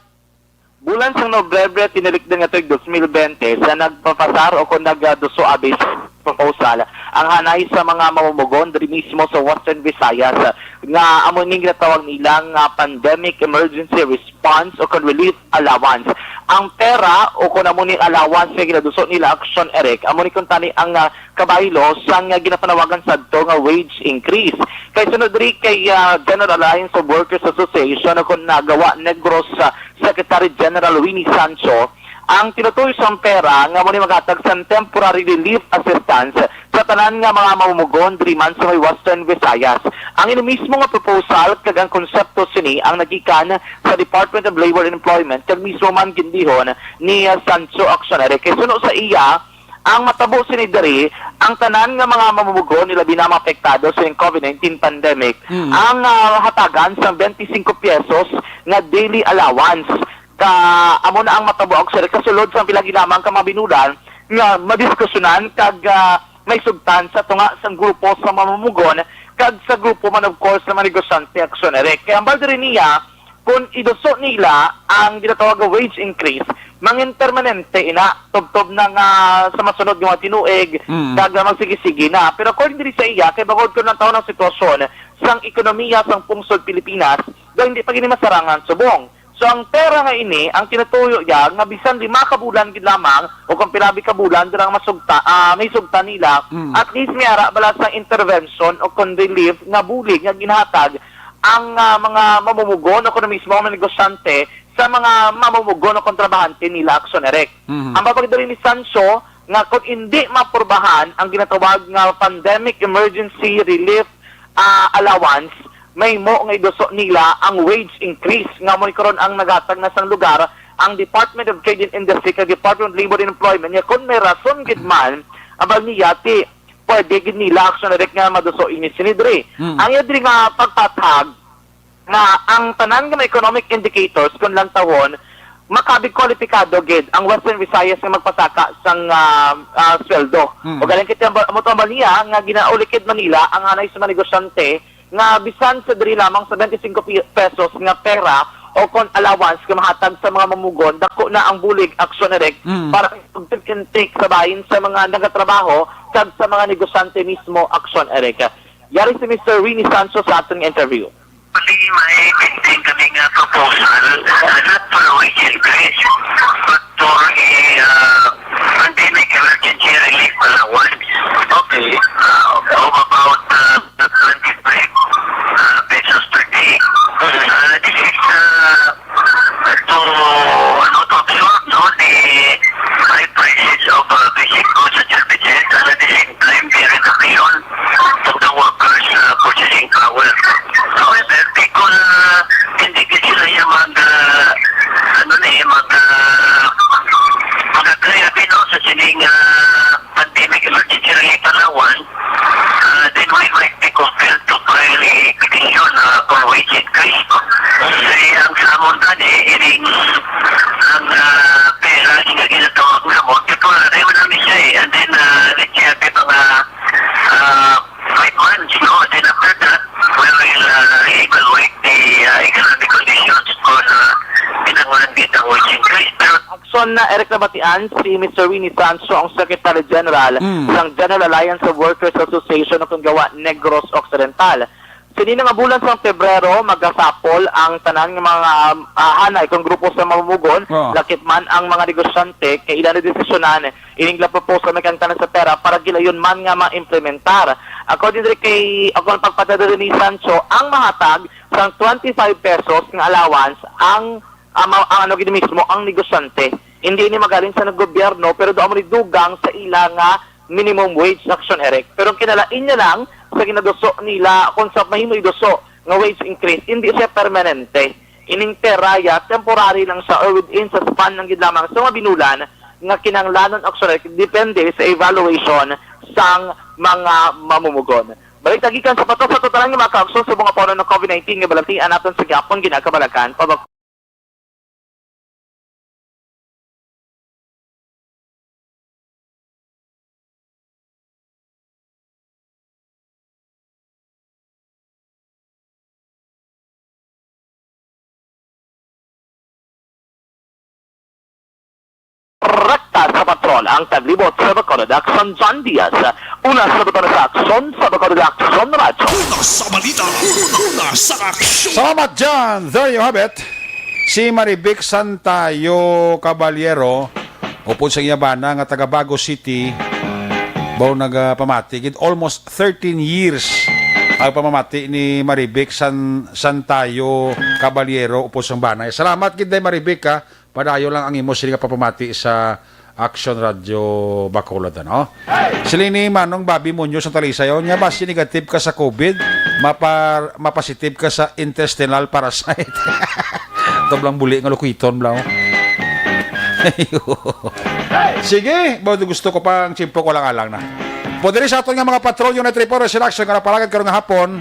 Bulan sang Nobyembre, tinilikdan nga tuig dos mil bente, sa nagpapasar o kung nagduso abis proposal ang hanay sa mga mamumugon diri mismo sa Western Visayas, nga amo ning ginatawag nila nga Pandemic Emergency Response o kung Relief Allowance. Ang pera o kung amo ning allowance nga ginaduso nila, Action Eric, amo ni kuntani ang, ah, kabaylo sang, ah, ginapanawagan sadto nga wage increase. Kay sunod diri kay, ah, General Alliance of Workers Association o kung GAWA Negros, ah, Secretary General Winnie Sancho, Ang tinutuyo sang pera nga amo ni maghatag sang temporary relief assistance sa tanan nga mga mamumugon diri man sa may Western Visayas. Ang ino mismo nga proposal kag ang konsepto sini ang nagikan sa Department of Labor and Employment kag mismo man gindihon ni, ah, Sancho Accionere. Kay suno sa iya, ang matabo sini diri, ang tanan nga mga mamumugon, labi na mga apektado sa COVID nineteen pandemic, Mm. ang, ah, hatagan sang twenty-five pesos nga daily allowance. Ka, amo na ang matabo, actually, kasulod sang pila gid lamang ka mga binulan nga madiskusyonan kag, ah, may sugtan sa tunga sang grupo sa mamumugon kag sa grupo man, of course, sa mga negosyante, Accionere. Kay hambal diri niya, kung iduso nila ang ginatawag nga wage increase, mangin permanente ina, tubtob na nga sa masunod nga mga tinuig, Mm. kag, ah, magsigi-sige na. Pero according diri sa iya, kay bangod kung ang taon ang sitwasyon sang ekonomiya sang pungsod Pilipinas, daw hindi pa gini masarangan subong. So, ang pera nga ini, ang tinutuyo niya nga bisan lima ka bulan gid lamang o kung pila bi ka bulan dira ang masugta, ah, may sugta nila, Mm. at least may ara bala sa intervention o kung relief nga bulig nga ginahatag ang, ah, mga mamumugon o kuno mismo ang mga negosyante sa mga mamumugon o kontrabahante nila, Accionere. Mhm. Ang pagdali ni Sancho nga kung hindi mapurbahan ang ginatawag nga pandemic emergency relief, ah, allowance, mahimo nga iduso nila ang wage increase nga amo ni karon ang nagatag na sang lugar ang Department of Trade and Industry kag Department of Labor and Employment nga kung may rason gid man, abal niya ti pwede gid nila, Accionere, nga maduso ini sini diri. Mm. Ang iya diri nga pagpathag nga ang tanan nga mga economic indicators, kung lantawon, makabig kwalipikado gid ang Western Visayas nga magpasaka sang, ah, ah, sweldo. Mm. O galing kita, amo to ang baliya nga ginaulikid man nila ang anay sa mga negosyante nga bisan sa diri lamang sa twenty-five pi-, pesos nga pera o kon allowance nga mahatag sa mga mamumugon, dako na ang bulig, Accionere, Mm. para sa give and take sa bahin sa mga nagatrabaho kag sa mga negosyante mismo, Accionere. Yari si Mister Winnie Sancho sa aton nga interview. Actually, may pending kami nga proposal, uh, not for a wage increase, but for a, uh, pandemic emergency relief allowance. Okay. Uh, of about, uh, twenty-five, uh, pesos per day. Mm. Uh, this is, uh, to, ano, to absorb, no, the high prices of, uh, basic goods and services, and at the same time, the reduction of the workers', uh, purchasing power. However, because, uh, hindi gid sila yung mag, uh, ano na eh, mag, uh, mag-apply, abi, no, sa sining, uh, pandemic emergency relief allowance, uh, then we might be compelled to file a petition, uh, for wage increase. Kay ang sa amon gani, ining ang, uh, pera nga ginatawag namon, temporary man lang ni siya eh. And then, uh, let's say, after mga, uh, five months, no? Then after that, we will, uh, reevaluate the, uh, economic conditions kung, uh, kinahanglan gid ang wage increase. Pero Aksyon na, Eric, nabatian si Mister Winnie Sancho, ang Secretary General Mm. sang General Alliance of Workers Association o kung gawa Negros Occidental. Sini nga bulan sang Pebrero, magasapol ang tanan nga mga, ah, hanay kung grupo sa mamumugon, Oh. lakip man ang mga negosyante, kay ila na desisyonan ining la proposal may kang tanan sa pera para gilayon man nga ma-implementar. According diri kay, ako ang pagpadala ni Sancho, ang mahatag sang twenty-five pesos nga allowance ang, ang, ang ano gid mismo, ang negosyante. Hindi ini magaling sa gobyerno, pero doon mo ni dugang sa ila nga minimum wage, Action Eric. Pero kinalain niya lang sa ginaduso nila kung sa mahimo iduso nga wage increase, hindi siya permanente. Ining pera ya, temporary lang siya or within sa span lang gid lamang sa mga binulan nga kinahanglanon, Action Eric, depende sa evaluation sang mga mamumugon. Balik ta gikan sa patas sa totalan nga mga kaaksyon sa mga pauna ng COVID nineteen nga balatian naton sa gihapon ginakabalakan. Pabak- Rekta sa patrol ang taglibot sa Bacolod Aksyon, John Diaz. Una sa Bacolod Aksyon, sa Bacolod Aksyon Radyo. Una sa balita, una sa aksyon. Salamat, John. There you have it. Si Marivic Santayo Caballero, upod sa iya bana nga taga Bago City, baw nagapamati gid almost thirteen years ang pamamati ni Marivic San, Santayo Caballero upod sa bana. Salamat gid, Day Marivic, ha. Padayon lang ang imo sini nga pagpamati sa Action Radio Bacolod, ano? Sila ni Manong Bobby Muñoz ang Talisay, oh, niya, basi negative ka sa COVID, mapa-, mapositive ka sa intestinal parasite. Ito blang buli nga lukwiton, bla, oh. Sige, ba, gusto ko pang chimpo ko lang alang na. Pwede rin sa aton nga mga patrol, Unit Triple Resurrection, nga napalagad karon nga hapon.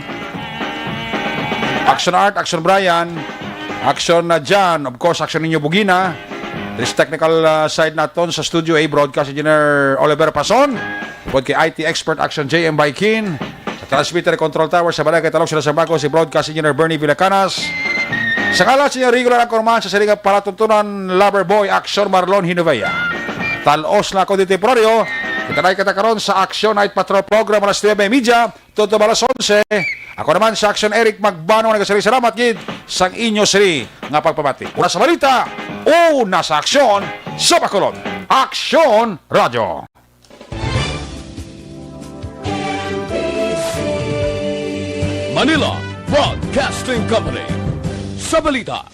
Action Art, Action Brian, Action na John, of course, Action Ninyo Bugina. This technical, uh, side naton sa studio, A, Broadcast Engineer Oliver Pason. Bukod kay I T expert, Action J M Baikin. Sa transmitter control tower sa Barangay Talog, sila sa bago, si Broadcast Engineer Bernie Villacanas. Sa ngalan sa inyong regular anchorman sa silingang palatuntunan, lover boy, Action Marlon Hinovea. Talos na ako dito, temporaryo. Kita na kita karon sa Action Night Patrol Program, alas nuebe y media. Tuto ba alas onse? Ako naman sa Action Eric Magbano, nagkasari salamat gid sang inyo siri nga pagpamati. Una sa balita, una sa aksyon sa Bacolod. Aksyon Radio. Manila Broadcasting Company. Sa balita,